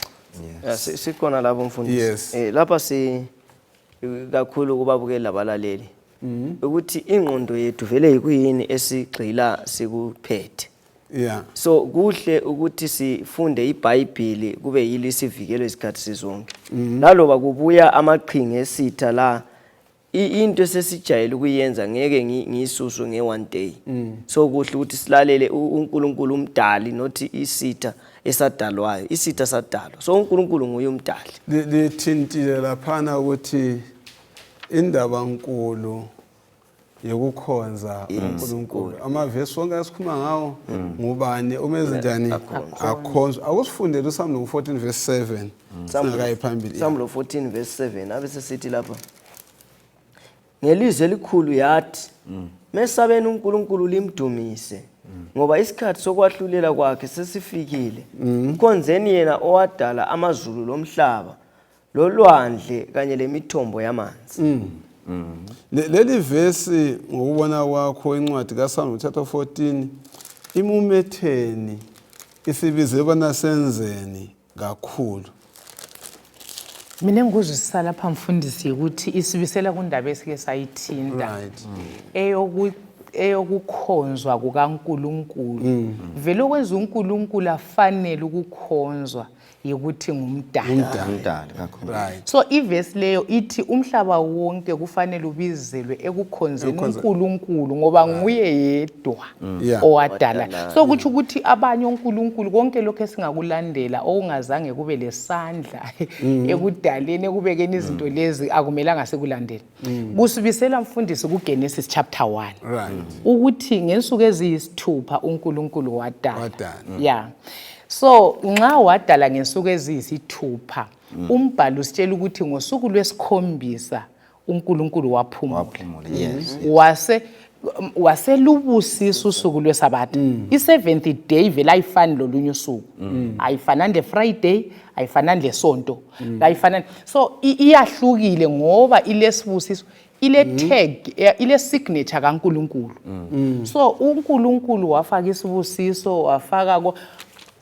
sikhona lapho mfundisi lapha kakhulu kubabukeli labalaleli ukuthi ingqondo yethu vele yikuyini esigxila sikuphethe so kuhle ukuthi sifunde iBhayibheli kube yilo isivikelo isikhathi sizonke naloba kubuya amaqhinga esitha la into esesijayele ukuyenza ngeke ngisusu nge1 day so kuhle ukuthi silalele uNkulunkulu umdali not isitha esadalwayo isitha sadalwa so uNkulunkulu nguye umdali lithintile laphana ukuthi indaba enkulu yokukhonza uNkulunkulu amavesi wonke asikhuluma ngawo ngubani umeze njani akhonzwa akusifundele uSamuel 14 verse 7 singakayi phambili Samuel 14 verse 7 abese sithi lapha ngelizwi elikhulu yathi mesabeni uNkulunkulu limdumise ngoba isikhathi sokwahlulela kwakhe sesifikile ukhonzeni yena owadala amazulu lomhlaba lolwandle kanye lemithombo yamanzi leli verse ngokubona kwakho incwadi kaSamuel chapter 14 imumetheni isibize bana senzeni kakhulu mina ngikuzwisisa lapha mfundisi ukuthi isibisela kundaba esike sayithinta eyokukhonzwa kukaNkulunkulu vele okwenza uNkulunkulu afanele ukukhonzwa yikuthi ngumdali kakhulu so ivesi leyo ithi umhlaba wonke kufanele ubizelwe ekukhonzeni uNkulunkulu ngoba nguye yedwa owadala so kuthi ukuthi abanye uNkulunkulu konke lokho esingakulandela okungazange kube lesandla ekudaleni ekubekeni izinto lezi akumelanga sikulandele kusibisela mfundisi kuGenesis chapter 1 ukuthi ngensuku eziyisithupha uNkulunkulu wadala so nxa wadala ngensuku eziyisithupha umbhalo usitshela ukuthi ngosuku lwesikhombisa uNkulunkulu waphumula waselubusisa usuku lwesabatha i7th day vele ayifani lolunye usuku ayifanani leFriday ayifanani lesonto ayifanani so iyahlukile ngoba ilesibusiso ile tag ile signature kaNkulunkulu so uNkulunkulu wafaka isibusiso wafaka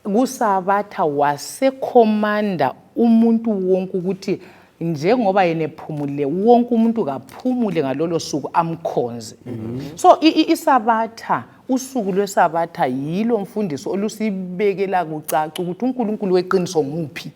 kusabatha wasekhomanda umuntu wonke ukuthi njengoba yena ephumule wonke umuntu kaphumule ngalolo suku amkhonze so isabatha usuku lwesabatha yilo mfundiso olusibekela kucaca ukuthi uNkulunkulu weqiniso nguphi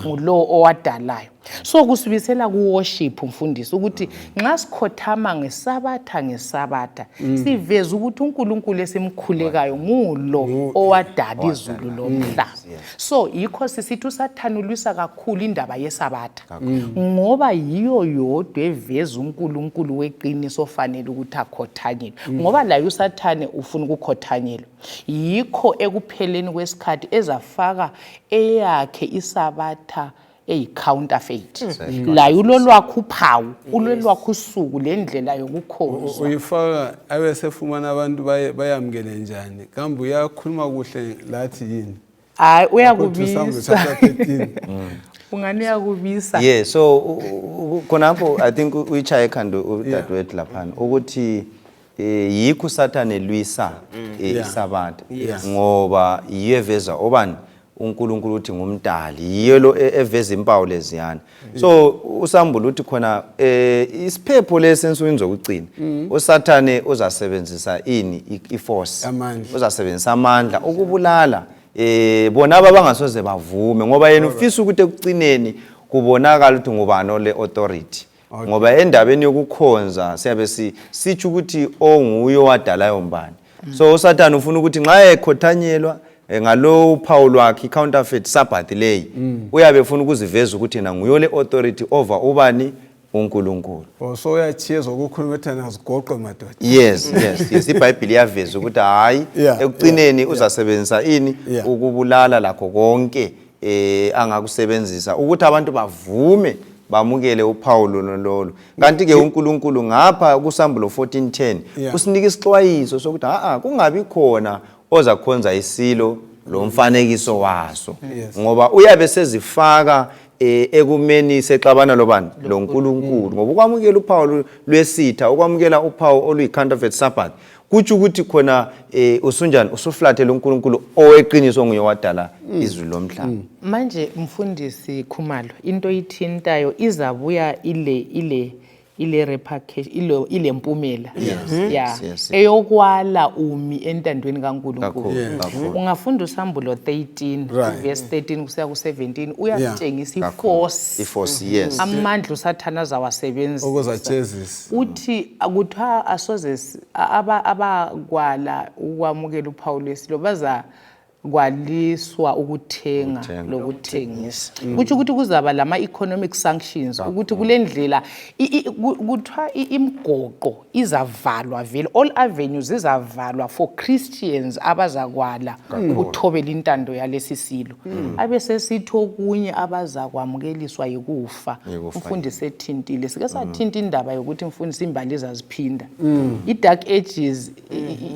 ngulo owadalayo so kusibisela kuworship mfundisi ukuthi nxa sikhothama ngesabatha siveza ukuthi uNkulunkulu esimkhulekayo ngulo owadala izulu lomhlaba so yikho sisithi uSathane ulwisa kakhulu indaba yesabatha ngoba yiyo yodwa eveza uNkulunkulu weqiniso ofanele ukuthi akhothanyelwe ngoba layo uSathane ufuna ukukhothanyelwa yikho ekupheleni kwesikhathi ezafaka eyakhe isabatha counterfeit la ulolwakho uphawu ulolwakho usuku lendlela yokukhonza uyifaka abesefumana abantu bayamkele njani kambe uyakhuluma kuhle lathi yini hayi uyakubisa ungani uyakubisa so khonapho I think uyichaya ekhanda udadewethu laphana ukuthi yikho uSathane elwisa isabatha Yes. ngoba yiyo eveza obani uNkulunkulu uthi ngumdali yiyo lo eveza impawu leziyana. So uSambulo uthi khona isiphepho lesensukwini zokugcina uSathane uzasebenzisa ini iforce, uzasebenzisa amandla ukubulala bona abangasoze bavume ngoba yena ufisa ukuthi ekugcineni kubonakala ukuthi ngubani ole authority. Ngoba endabeni yokukhonza siyabe sitsho ukuthi onguyo wadalayo mbani. So uSathane ufuna ukuthi nxa ekhothanyelwa ngalo uphawu lwakhe counterfeit Sabbath lay uyabe ufuna ukuziveza ukuthi na nguyo le authority over ubani uNkulunkulu. So uyachiyezwa ukukhuluma ethana zigoqwe madoda. Yes, iBhayibheli iyaveza ukuthi hayi ekugcineni uzasebenzisa ini ukubulala lakho konke angakusebenzisa ukuthi abantu bavume bamukele uPaulo lolo. Kanti ke uNkulunkulu ngapha kuSambulo 14:10 usinika isixwayiso sokuthi kungabi khona ozakhonza isilo lo mfanekiso waso ngoba uyabe sezifaka ekumeni sexabana lobani lo nkulunkulu ngoba ukwamukela uPaulo lwesitha ukwamukela uphawu oluyi-counterfeit Sabbath kuthi ukuthi khona usunjani usuflathela uNkulunkulu oweqiniso nguye wadala izulu lomhlaba. Manje mfundisi Khumalo into ithintayo izabuya ile repercussion ile mpumela eyokwala umi entandweni kaNkulunkulu. Ungafunda uSambulo 13 verse 13 kusiya ku17 uyasitshengisa iforce amandla uSathane azawasebenzisa ukuzajezisa uthi akuthiwa asoze abakwala ukwamukela uPaulo lesilo baza kwaliswa ukuthenga lokuthengisa kuthi ukuthi kuzaba lama economic sanctions ukuthi kulendlela kuthiwa imigoqo izavalwa vele all avenues izavalwa for Christians abazakwala ukuthobela intando yalesi silo abese sithi okunye abazakwamukeliswa yikufa. Umfundisi ethintile sike sathinta indaba yokuthi umfundisi imbali ezaziphinda i-dark ages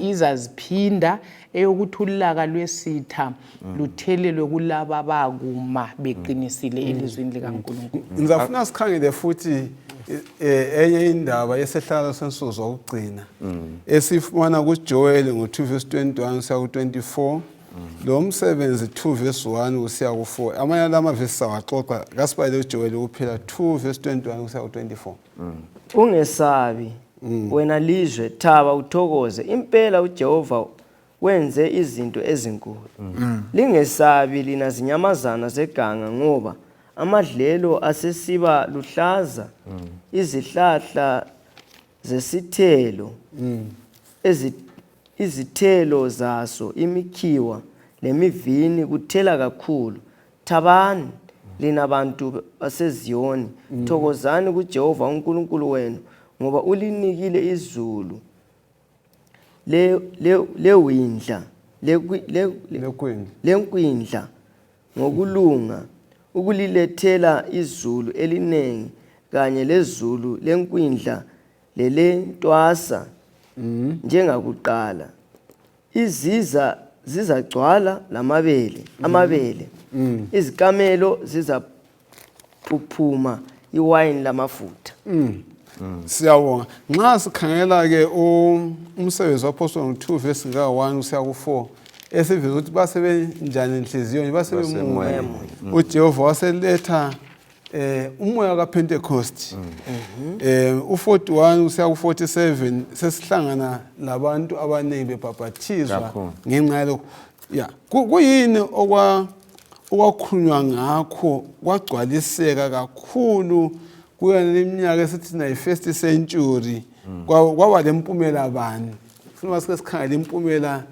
izaziphinda eyokuthi ulaka lwesitha luthelelwe kulaba bakuma beqinisile elizweni likaNkulunkulu. Ngizafuna sikhangele futhi enye indaba yesehlalo sensuku zokugcina esifumana kuJoel ngo2 verse 21 kusiya ku24 lo msebenzi 2 verse 1 kusiya ku4 amanye lama verse sawaxoxa kasibale uJoel kuphela 2 verse 21 kusiya ku24. Ungesabi wena lizwe thaba uthokoze impela uJehova wenze izinto ezinkulu. Lingesabi lina zinyamazana zeganga ngoba amadlelo asesiba luhlaza izihlahla zesithelo izithelo zaso imikhiwa lemivini kuthela kakhulu. Thabani lina bantu baseZiyoni thokozani kuJehova uNkulunkulu wenu ngoba ulinikile izulu lewindla lenkwindla ngokulunga ukulilethela izulu elinengi kanye lezulu lenkwindla lelentwasa njengakuqala. Iziza zizagcwala amabele izikamelo zizaphuphuma iwayini lamafutha. Siyabonga nxa sikhangela ke umsebenzi waPostoli 2 verse 1 kusiya ku4 esiveza ukuthi basebenjani inhliziyo basebemoya uJehova waseletha umoya kaPentecost u41 kusiya ku47 sesihlangana labantu abaningi bebhaphathizwa ngenxa yalokho kuyini okwakhulunywa ngakho kwagcwaliseka kakhulu kuya leminyaka esithi na i1st century kwaba lempumela bani ufuna sike sikhangele impumela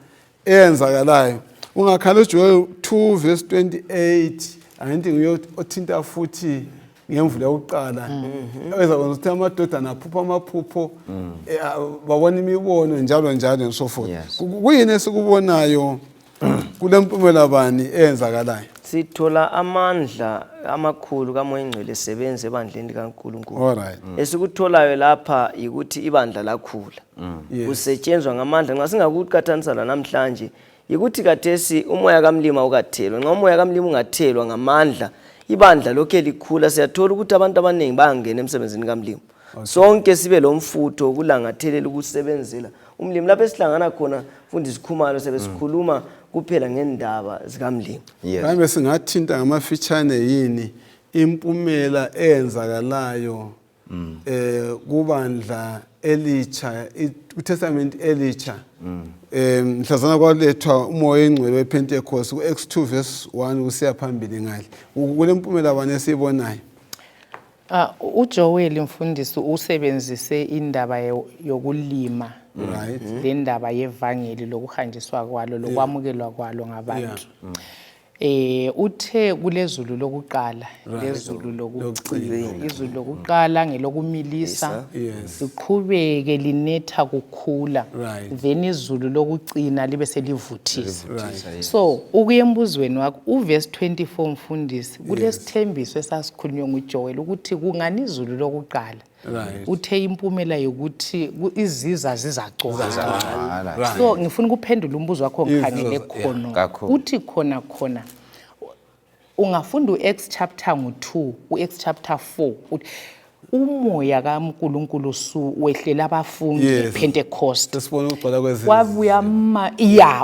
eyenzakalayo ungakhala uJoel 2 verse 28 angithi nguye othinta futhi ngemvula yokuqala ezakwenza ukuthi amadodana aphupha amaphupho babona imibono njalo njalo so forth. Kuyini esikubonayo kule mpumela bani eyenzakalayo? Sithola amandla amakhulu kaMoya Ngcwele esebenza ebandleni kaNkulunkulu. Esikutholayo lapha ukuthi ibandla lakhula kusetshenzwa ngamandla nxa singakuqhathanisa la namhlanje ukuthi kathesi umoya kaMlima ukathelwa nxa umoya kaMlima ungathelwa ngamandla ibandla lokho likhula siyathola ukuthi abantu abaningi bayangena emsebenzini kaMlima sonke sibe lomfutho kulangathelela ukusebenzela umlimi lapho esihlangana khona mfundisi Khumalo sebesikhuluma kuphela ngendaba zikamlimi. Kambe singathinta ngamafitshane yini impumela eyenzakalayo kubandla elitsha uTestament elitsha mhlazana kwalethwa umoya engcwele wePentecost ku-Acts 2 verse 1 kusiya phambili ngale kule mpumela bani esibonayo. uJoel mfundisi usebenzise indaba yokulima le ndaba yevangeli lokuhanjiswa kwalo lokwamukelwa kwalo ngabantu. Uthe kulezulu lokuqala lezulu lokugcina izulu lokuqala ngelokumilisa liqhubeke linetha kukhula then izulu lokugcina libe selivuthisa. So ukuyembuzweni wakho uverse 24 mfundisi kulesithembiso esasikhulunywa nguJoel ukuthi kungani izulu lokuqala uthe impumela yokuthi iziza zizacova. So ngifuna ukuphendula umbuzo wakho ngikhangele khona uthi khona ungafunda uActs chapter 2 uActs chapter 4 umoya kaNkulunkulu wehlela abafundi Pentecost kwabuya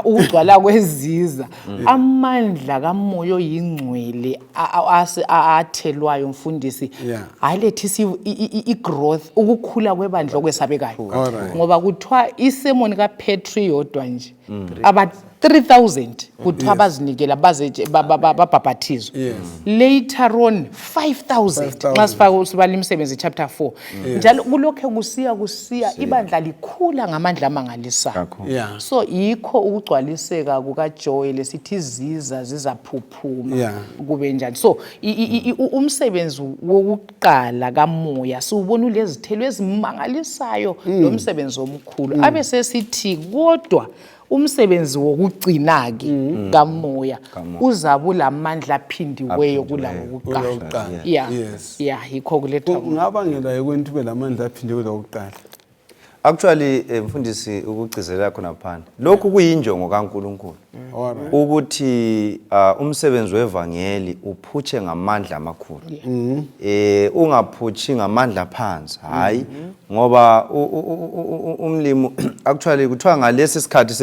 ukugcwala kweziza amandla kamoya oyingcwele athelwayo mfundisi ayilethi igrowth ukukhula kwebandla okwesabekayo ngoba kuthiwa isemoni kaPetri yodwa nje aba 3,000 kuthiwa bazinikela babhabhathizwe later on 5,000 nxa sibala imisebenzi chapter 4 njalo kulokho kusiya ibandla likhula ngamandla amangalisayo. So yikho ukugcwaliseka kukaJoel esithi iziza zizaphuphuma kube njani. So umsebenzi wokuqala kamoya siubona ulezithelo ezimangalisayo lo msebenzi omkhulu abe sesithi kodwa umsebenzi wokugcina ke kamoya uzabula amandla aphindiweyo kulawo wokuqala. Yikho kuletha ngabangela yokuthi ube lamandla aphindiweyo lokuqala. Actually mfundisi ukugcizelela khona phansi lokhu kuyinjongo kaNkulunkulu ukuthi umsebenzi wevangeli uphutshe ngamandla amakhulu ungaphuthi ngamandla phansi hayi ngoba umlimi actually kuthiwa ngalesi sikhathi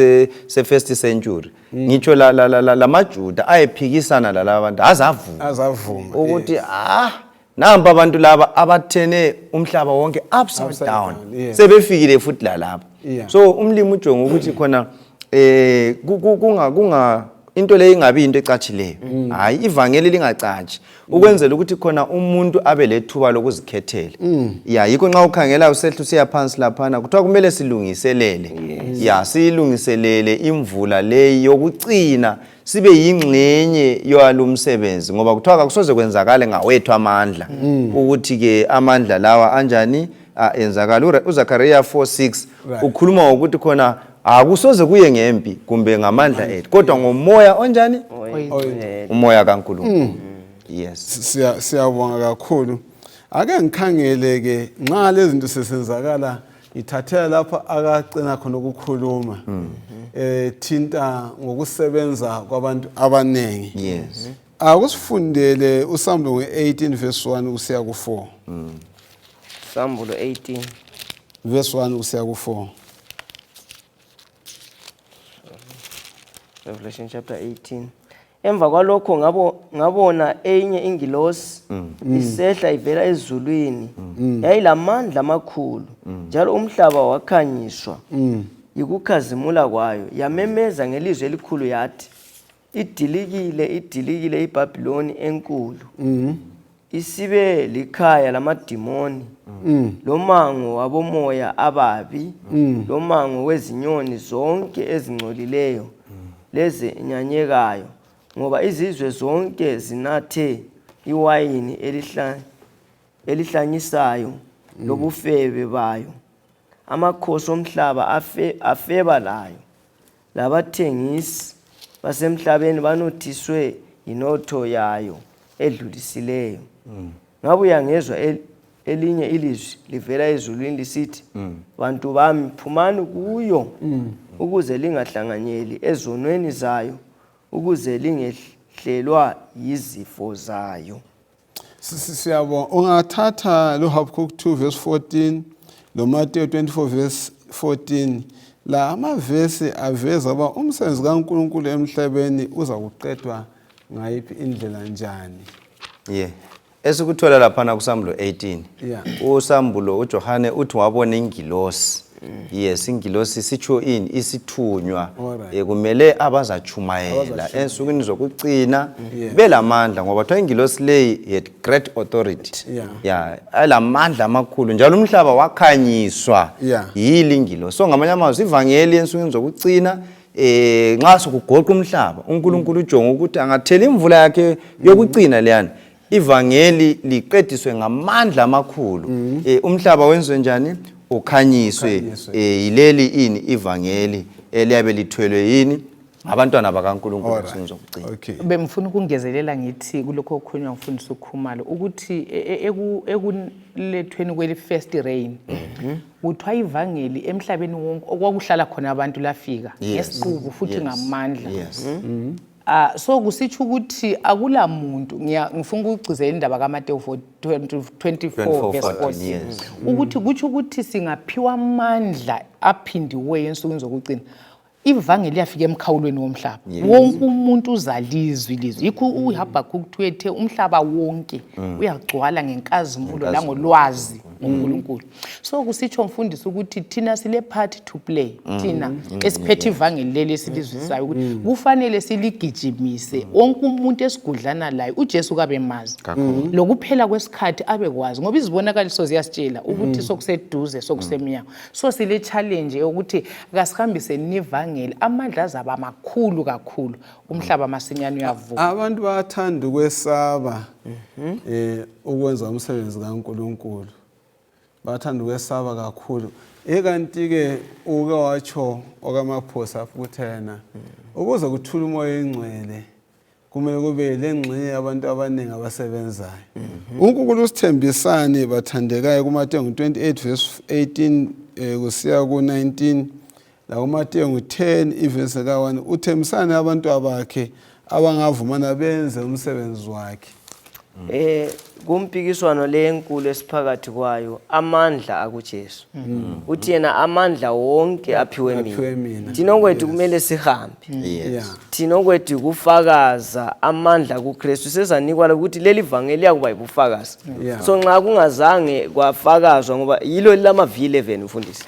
se first century ngitsho lamaJuda ayephikisana lalabantu azavuma ukuthi namba abantu laba abathene umhlaba wonke upside down sebefikile futhi lapha. So umlimi ujonga ukuthi khona kunga into le ingabi into ecatshileyo hayi ivangeli lingacathi ukwenzela ukuthi khona umuntu abe lethuba lokuzikhethela. Yikho nxa ukhangela usehla usiya phansi laphana kuthiwa kumele silungiselele silungiselele imvula le yokucina sibe yingxenye yalomsebenzi ngoba kuthiwa akusoze kwenzakale ngawethu amandla ukuthi ke amandla lawa anjani enzakala. uZakhariya 4:6 ukhuluma ukuthi khona akusoze kuye ngempi kumbe ngamandla ethu kodwa ngomoya onjani umoya kaNkulunkulu. Siyabonga kakhulu. Ake ngikhangele ke nxa lezi zinto sesenzakala ithathela lapha akagcina khona ukukhuluma thinta ngokusebenza kwabantu abanengi. Akusifundele uSambulo nge-18 verse 1 kusiya ku4. Sambulo 18 verse 1 kusiya ku4. Revelation chapter 18. Emva kwalokho ngabona enye ingilosi isehla ivela ezulwini yayilamandla amakhulu njalo umhlaba wakhanyiswa yikukhazimula kwayo yamemeza ngelizwi elikhulu yathi idilikile iBhabhiloni enkulu isibe likhaya lamadimoni lomango wabomoya ababi lomango wezinyoni zonke ezingcolileyo lezi nyanyekayo ngoba izizwe zonke zinathe iwayini elihlanyisayo lobufebe bayo amakhosi omhlaba afeba layo labathengisi basemhlabeni banothiswe inotho yayo edlulisileyo. Ngabuya ngezwa elinye ilizwi livela ezulwini lisithi bantu bami phumani kuyo ukuze lingahlanganyeli ezonweni zayo ukuze lingehlelwa yizifo zayo. Siyabonga. Ungathatha lo Habakkuk 2 verse 14 lo Matthew 24 verse 14 la amavesi aveza uba umsebenzi kaNkulunkulu emhlabeni uza kuqedwa ngayiphi indlela njani. Yeah. Esikuthola laphana kuSambulo 18. Yeah. uSambulo uJohane uthi wabona ingilosi. Yes, ingilosi sitsho ini isithunywa kumele abazachumayela ensukwini zokucina belamandla ngoba thola ingilosi leyi had great authority. Yeah, alamandla amakhulu njalo umhlaba wakhanyiswa yile ingilosi. So ngamanye amazwi ivangeli ensukwini zokucina nxa sokugoqa umhlaba uNkulunkulu ujonga ukuthi angathela imvula yakhe yokucina leyana ivangeli liqediswe ngamandla amakhulu. Umhlaba wenziwe njani? Ukhanyiswe yileli ini ivangeli eliyabe lithwelwe yini abantwana bakaNkulunkulu sinzokugcina. Bemfuna ukungezelela ngithi kulokho okukhulunywa ngumfundisi uKhumalo ukuthi ekulethweni kweli first rain kuthiwa ivangeli emhlabeni wonke okwakuhlala khona abantu lafika ngesiqubu futhi ngamandla. So kusitsho ukuthi akula muntu ngifuna ukugcizela indaba kaMateyu 24 verse 14 ukuthi kutsho ukuthi singaphiwa amandla aphindiweyo ensukwini zokucina ivangeli liyafika emkhawulweni womhlaba wonke umuntu uzalizwi lizwi yikho uHabakkuk twethe umhlaba wonke uyagcwala ngenkazimulo langolwazi ngoNkulunkulu. So kusitsho mfundisi ukuthi thina sile part to play thina esiphethe ivangeli leli esilizwisayo ukuthi kufanele siligijimise wonke umuntu esigudlana laye uJesu kabe mazi lokuphela kwesikhathi abekwazi ngoba izibonakaliso ziyasitshela ukuthi sokuseduze sokusemnyango. So sile challenge ukuthi akasihambise nivangeli amandla azaba makhulu kakhulu umhlaba masinyane uyavuka. Abantu bayathanda ukwesaba ukwenza umsebenzi kaNkulunkulu. Bathanda ukwesaba kakhulu. Kanti ke uke watsho okamaphosa futhi yena ukuze kuthula umoya engcwele kumele kube lengxenye abantu abaningi abasebenzayo. uNkulunkulu usithembisane bathandekayo kuMateyu 28 verse 18 kusiya ku19 la kuMateyu 10 ivesi ka1 uthembisane abantu abakhe abangavumana benze umsebenzi wakhe. Kumpikiswano lenkulu esiphakathi kwayo amandla akuJesu uthi yena amandla wonke aphiwe mina thina okwethu kumele sihambe thina okwethu kufakaza amandla kuKristu sezanikwa ukuthi leli vangeli yakuba yibufakazi. So nxa kungazange kwafakazwa ngoba yilo lamavili 11 mfundisi.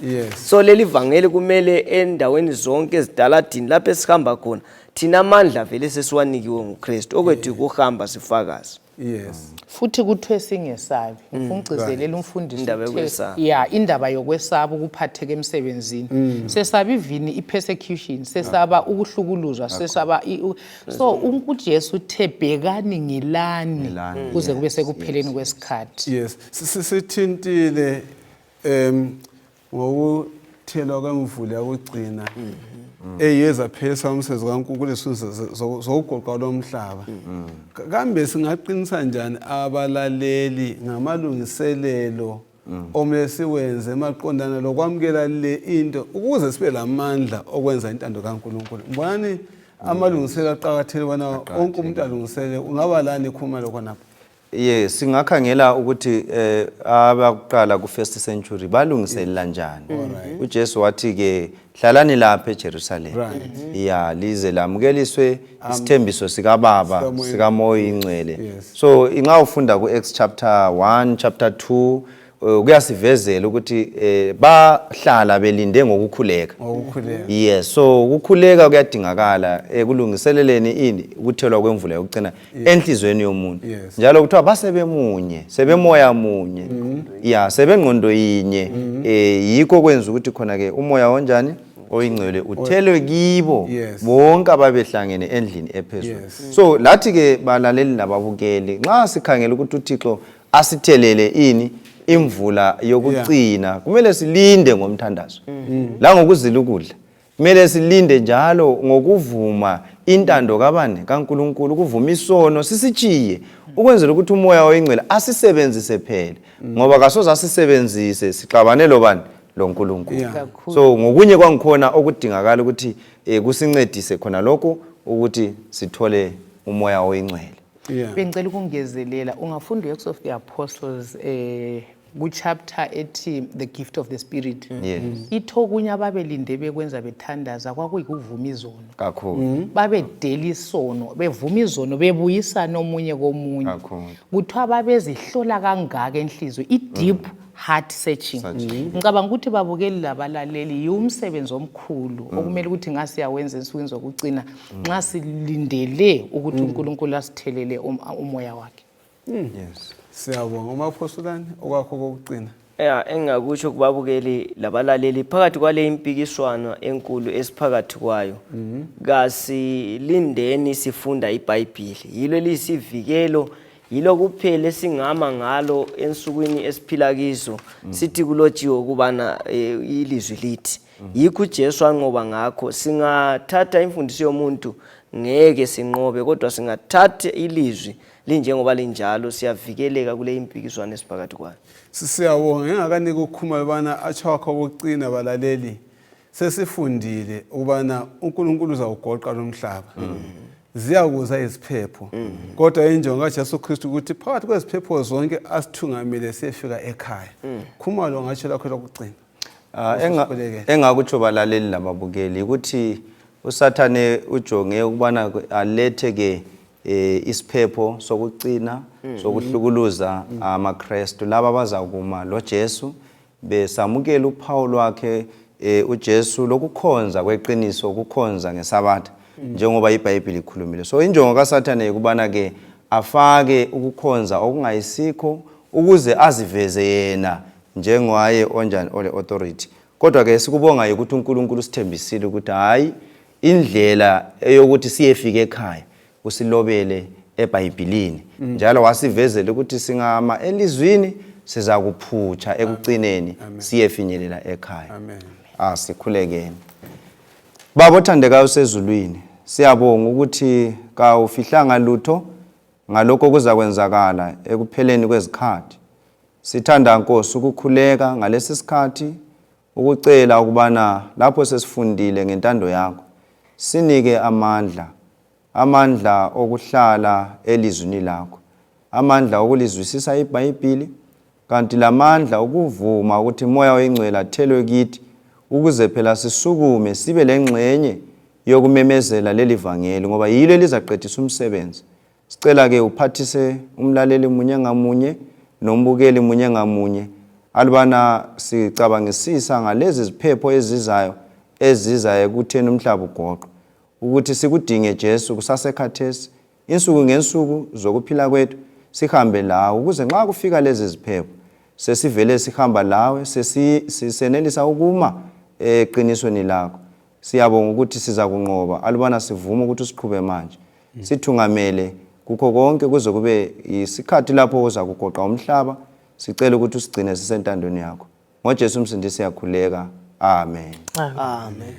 So leli vangeli kumele endaweni zonke ezidaladini lapho esihamba khona thina amandla vele sesiwanikiwe nguKristu okwethu kuhamba sifakaza. Futhi kuthiwe singesabi ungigcizelela umfundisi indaba yokwesaba ukuphatheka emsebenzini sesaba ivini ipersecution sesaba ukuhlukuluzwa sesaba so uJesu uthe bhekani ngilani kuze kube sekupheleni kwesikhathi. Sithintile ngokuthelwa kwemvula yokugcina eyeza phesa umsebenzi kaNkulunkulu zokugoqa lomhlaba. Kambe singaqinisa njani abalaleli ngamalungiselelo omele siwenze maqondana lokwamukela le into ukuze sibe lamandla okwenza intando kaNkulunkulu? Mbonani amalungiselelo aqhakathekile bona wonke umuntu alungisele ungaba lani ekhuluma khona? Yes, singakhangela ukuthi abakuqala ku1st century balungiselela njani. uJesu wathi ke hlalani lapha eJerusalem. Lize lamukeliswe isithembiso sika Baba sika Moya ingcwele. So inga ufunda kuActs chapter 1 chapter 2 kuyasivezela ukuthi bahlala belinde ngokukhuleka. Yes, so ukukhuleka kuyadingakala ekulungiseleleni ini ukuthelwa kwemvula yokucina enhlizweni yomuntu. Njalo kuthiwa basebemunye, sebemoya munye. Sebengqondo yinye. Yikho kwenza ukuthi khona ke umoya onjani oyingcwele uthelwe kibo bonke ababehlangene endlini ephezulu. So lathi ke balaleli nababukeli nxa sikhangela ukuthi uThixo asithelele ini imvula yokucina kumele silinde ngomthandazo la ngokuzila ukudla kumele silinde njalo ngokuvuma intando kabani kaNkulunkulu ukuvuma isono sisichiye ukwenzela ukuthi umoya oyingcwele asisebenzise phela ngoba kasoza asisebenzise sixabane lobani loNkulunkulu. So ngokunye kwangikhona okudingakala ukuthi kusincedise khona lokho ukuthi sithole umoya oyingcwele. Yeah. Bengicela ukungezelela ungafunda Acts of the Apostles ku-chapter ethi the gift of the spirit. Yes. Ithokunye ababelinde bekwenza bethandaza kwakuyikuvuma izono. Kakhulu. Babedela isono, bevuma izono, bebuyisana omunye komunye. Kakhulu. Kuthiwa babezihlola kangaka enhliziyo, i-deep heart searching. Ngicabanga ukuthi babukeli labalaleli yiwumsebenzi omkhulu okumele ukuthi ngasiyawenza ensukwini zokugcina nxa silindele ukuthi uNkulunkulu asithelele umoya wakhe. Yes. Siyabonga umaphosolani okwakho kokugcina. Engakusho kubabukeli labalaleli phakathi kwale impikiswano enkulu esiphakathi kwayo. Kasilindeni sifunda iBhayibheli. Yilo lisivikelo, yilo kuphela esingama ngalo ensukwini esiphila kizo. Sithi kulotshiwe ukubana ilizwi lithi. Yikho uJesu anqoba ngakho. Singathatha imfundiso yomuntu ngeke sinqobe, kodwa singathatha ilizwi linjengoba linjalo siyavikeleka kule impikiswano esiphakathi kwayo. Siyabonga ngingakanika ukukhumula bana atsho wakho kokugcina balaleli. Sesifundile ubana uNkulunkulu uzawugoqa lomhlaba. Ziyakuza iziphepho. Kodwa injongo kaJesu Kristu ukuthi phakathi kweziphepho zonke asithungamele sefika ekhaya. Khumalo ngatsho lakho lokugcina. Engakutsho balaleli lababukeli ukuthi uSathane ujonge ukubana alethe ke isiphepho sokucina sokuhlukuluza amaKristu laba bazakuma loJesu besamukela uphawu lwakhe uJesu lokukhonza kweqiniso ukukhonza ngeSabatha njengoba iBhayibheli ikhulumile. So injongo kaSathane ukubana ke afake ukukhonza okungayisikho ukuze aziveze yena njengowaye onjani ole authority. Kodwa ke sikubonga ukuthi uNkulunkulu sithembisile ukuthi hayi indlela eyokuthi siyefika ekhaya usilobele eBhayibhelini njalo wasivezela ukuthi singama elizwini siza kuphutsha ekugcineni siyefinyelela ekhaya. Amen. Sikhulekeni. Baba othandekayo usezulwini, siyabonga ukuthi kawufihlanga lutho ngalokho kuzakwenzakala ekupheleni kwezikhathi. Sithanda Nkosi ukukhuleka ngalesi sikhathi ukucela ukubana lapho sesifundile ngentando yakho sinike amandla okuhlala elizwini lakho, amandla okulizwisisa iBhayibheli, kanti lamandla ukuvuma ukuthi umoya oyingcwele athelwe kithi ukuze phela sisukume sibe lengxenye yokumemezela leli vangeli ngoba yilo elizaqedisa umsebenzi. Sicela ke uphathise umlaleli munye ngamunye nombukeli munye ngamunye alubana sicabangisisa ngalezi ziphepho ezizayo ekutheni umhlaba ugoqo ukuthi sikudinge Jesu kusasekhathesi insuku ngensuku zokuphila kwethu sihambe lawe ukuze nxa kufika lezi ziphepho sesivele sihamba lawe sisenelisa ukuma eqinisweni lakho. Siyabonga ukuthi siza kunqoba alubana sivuma ukuthi usiqhube manje sithungamele kukho konke kuze kube isikhathi lapho uza kugoqa umhlaba. Sicela ukuthi usigcine sisentandweni yakho ngoJesu umsindisi siyakhuleka. Amen. Amen.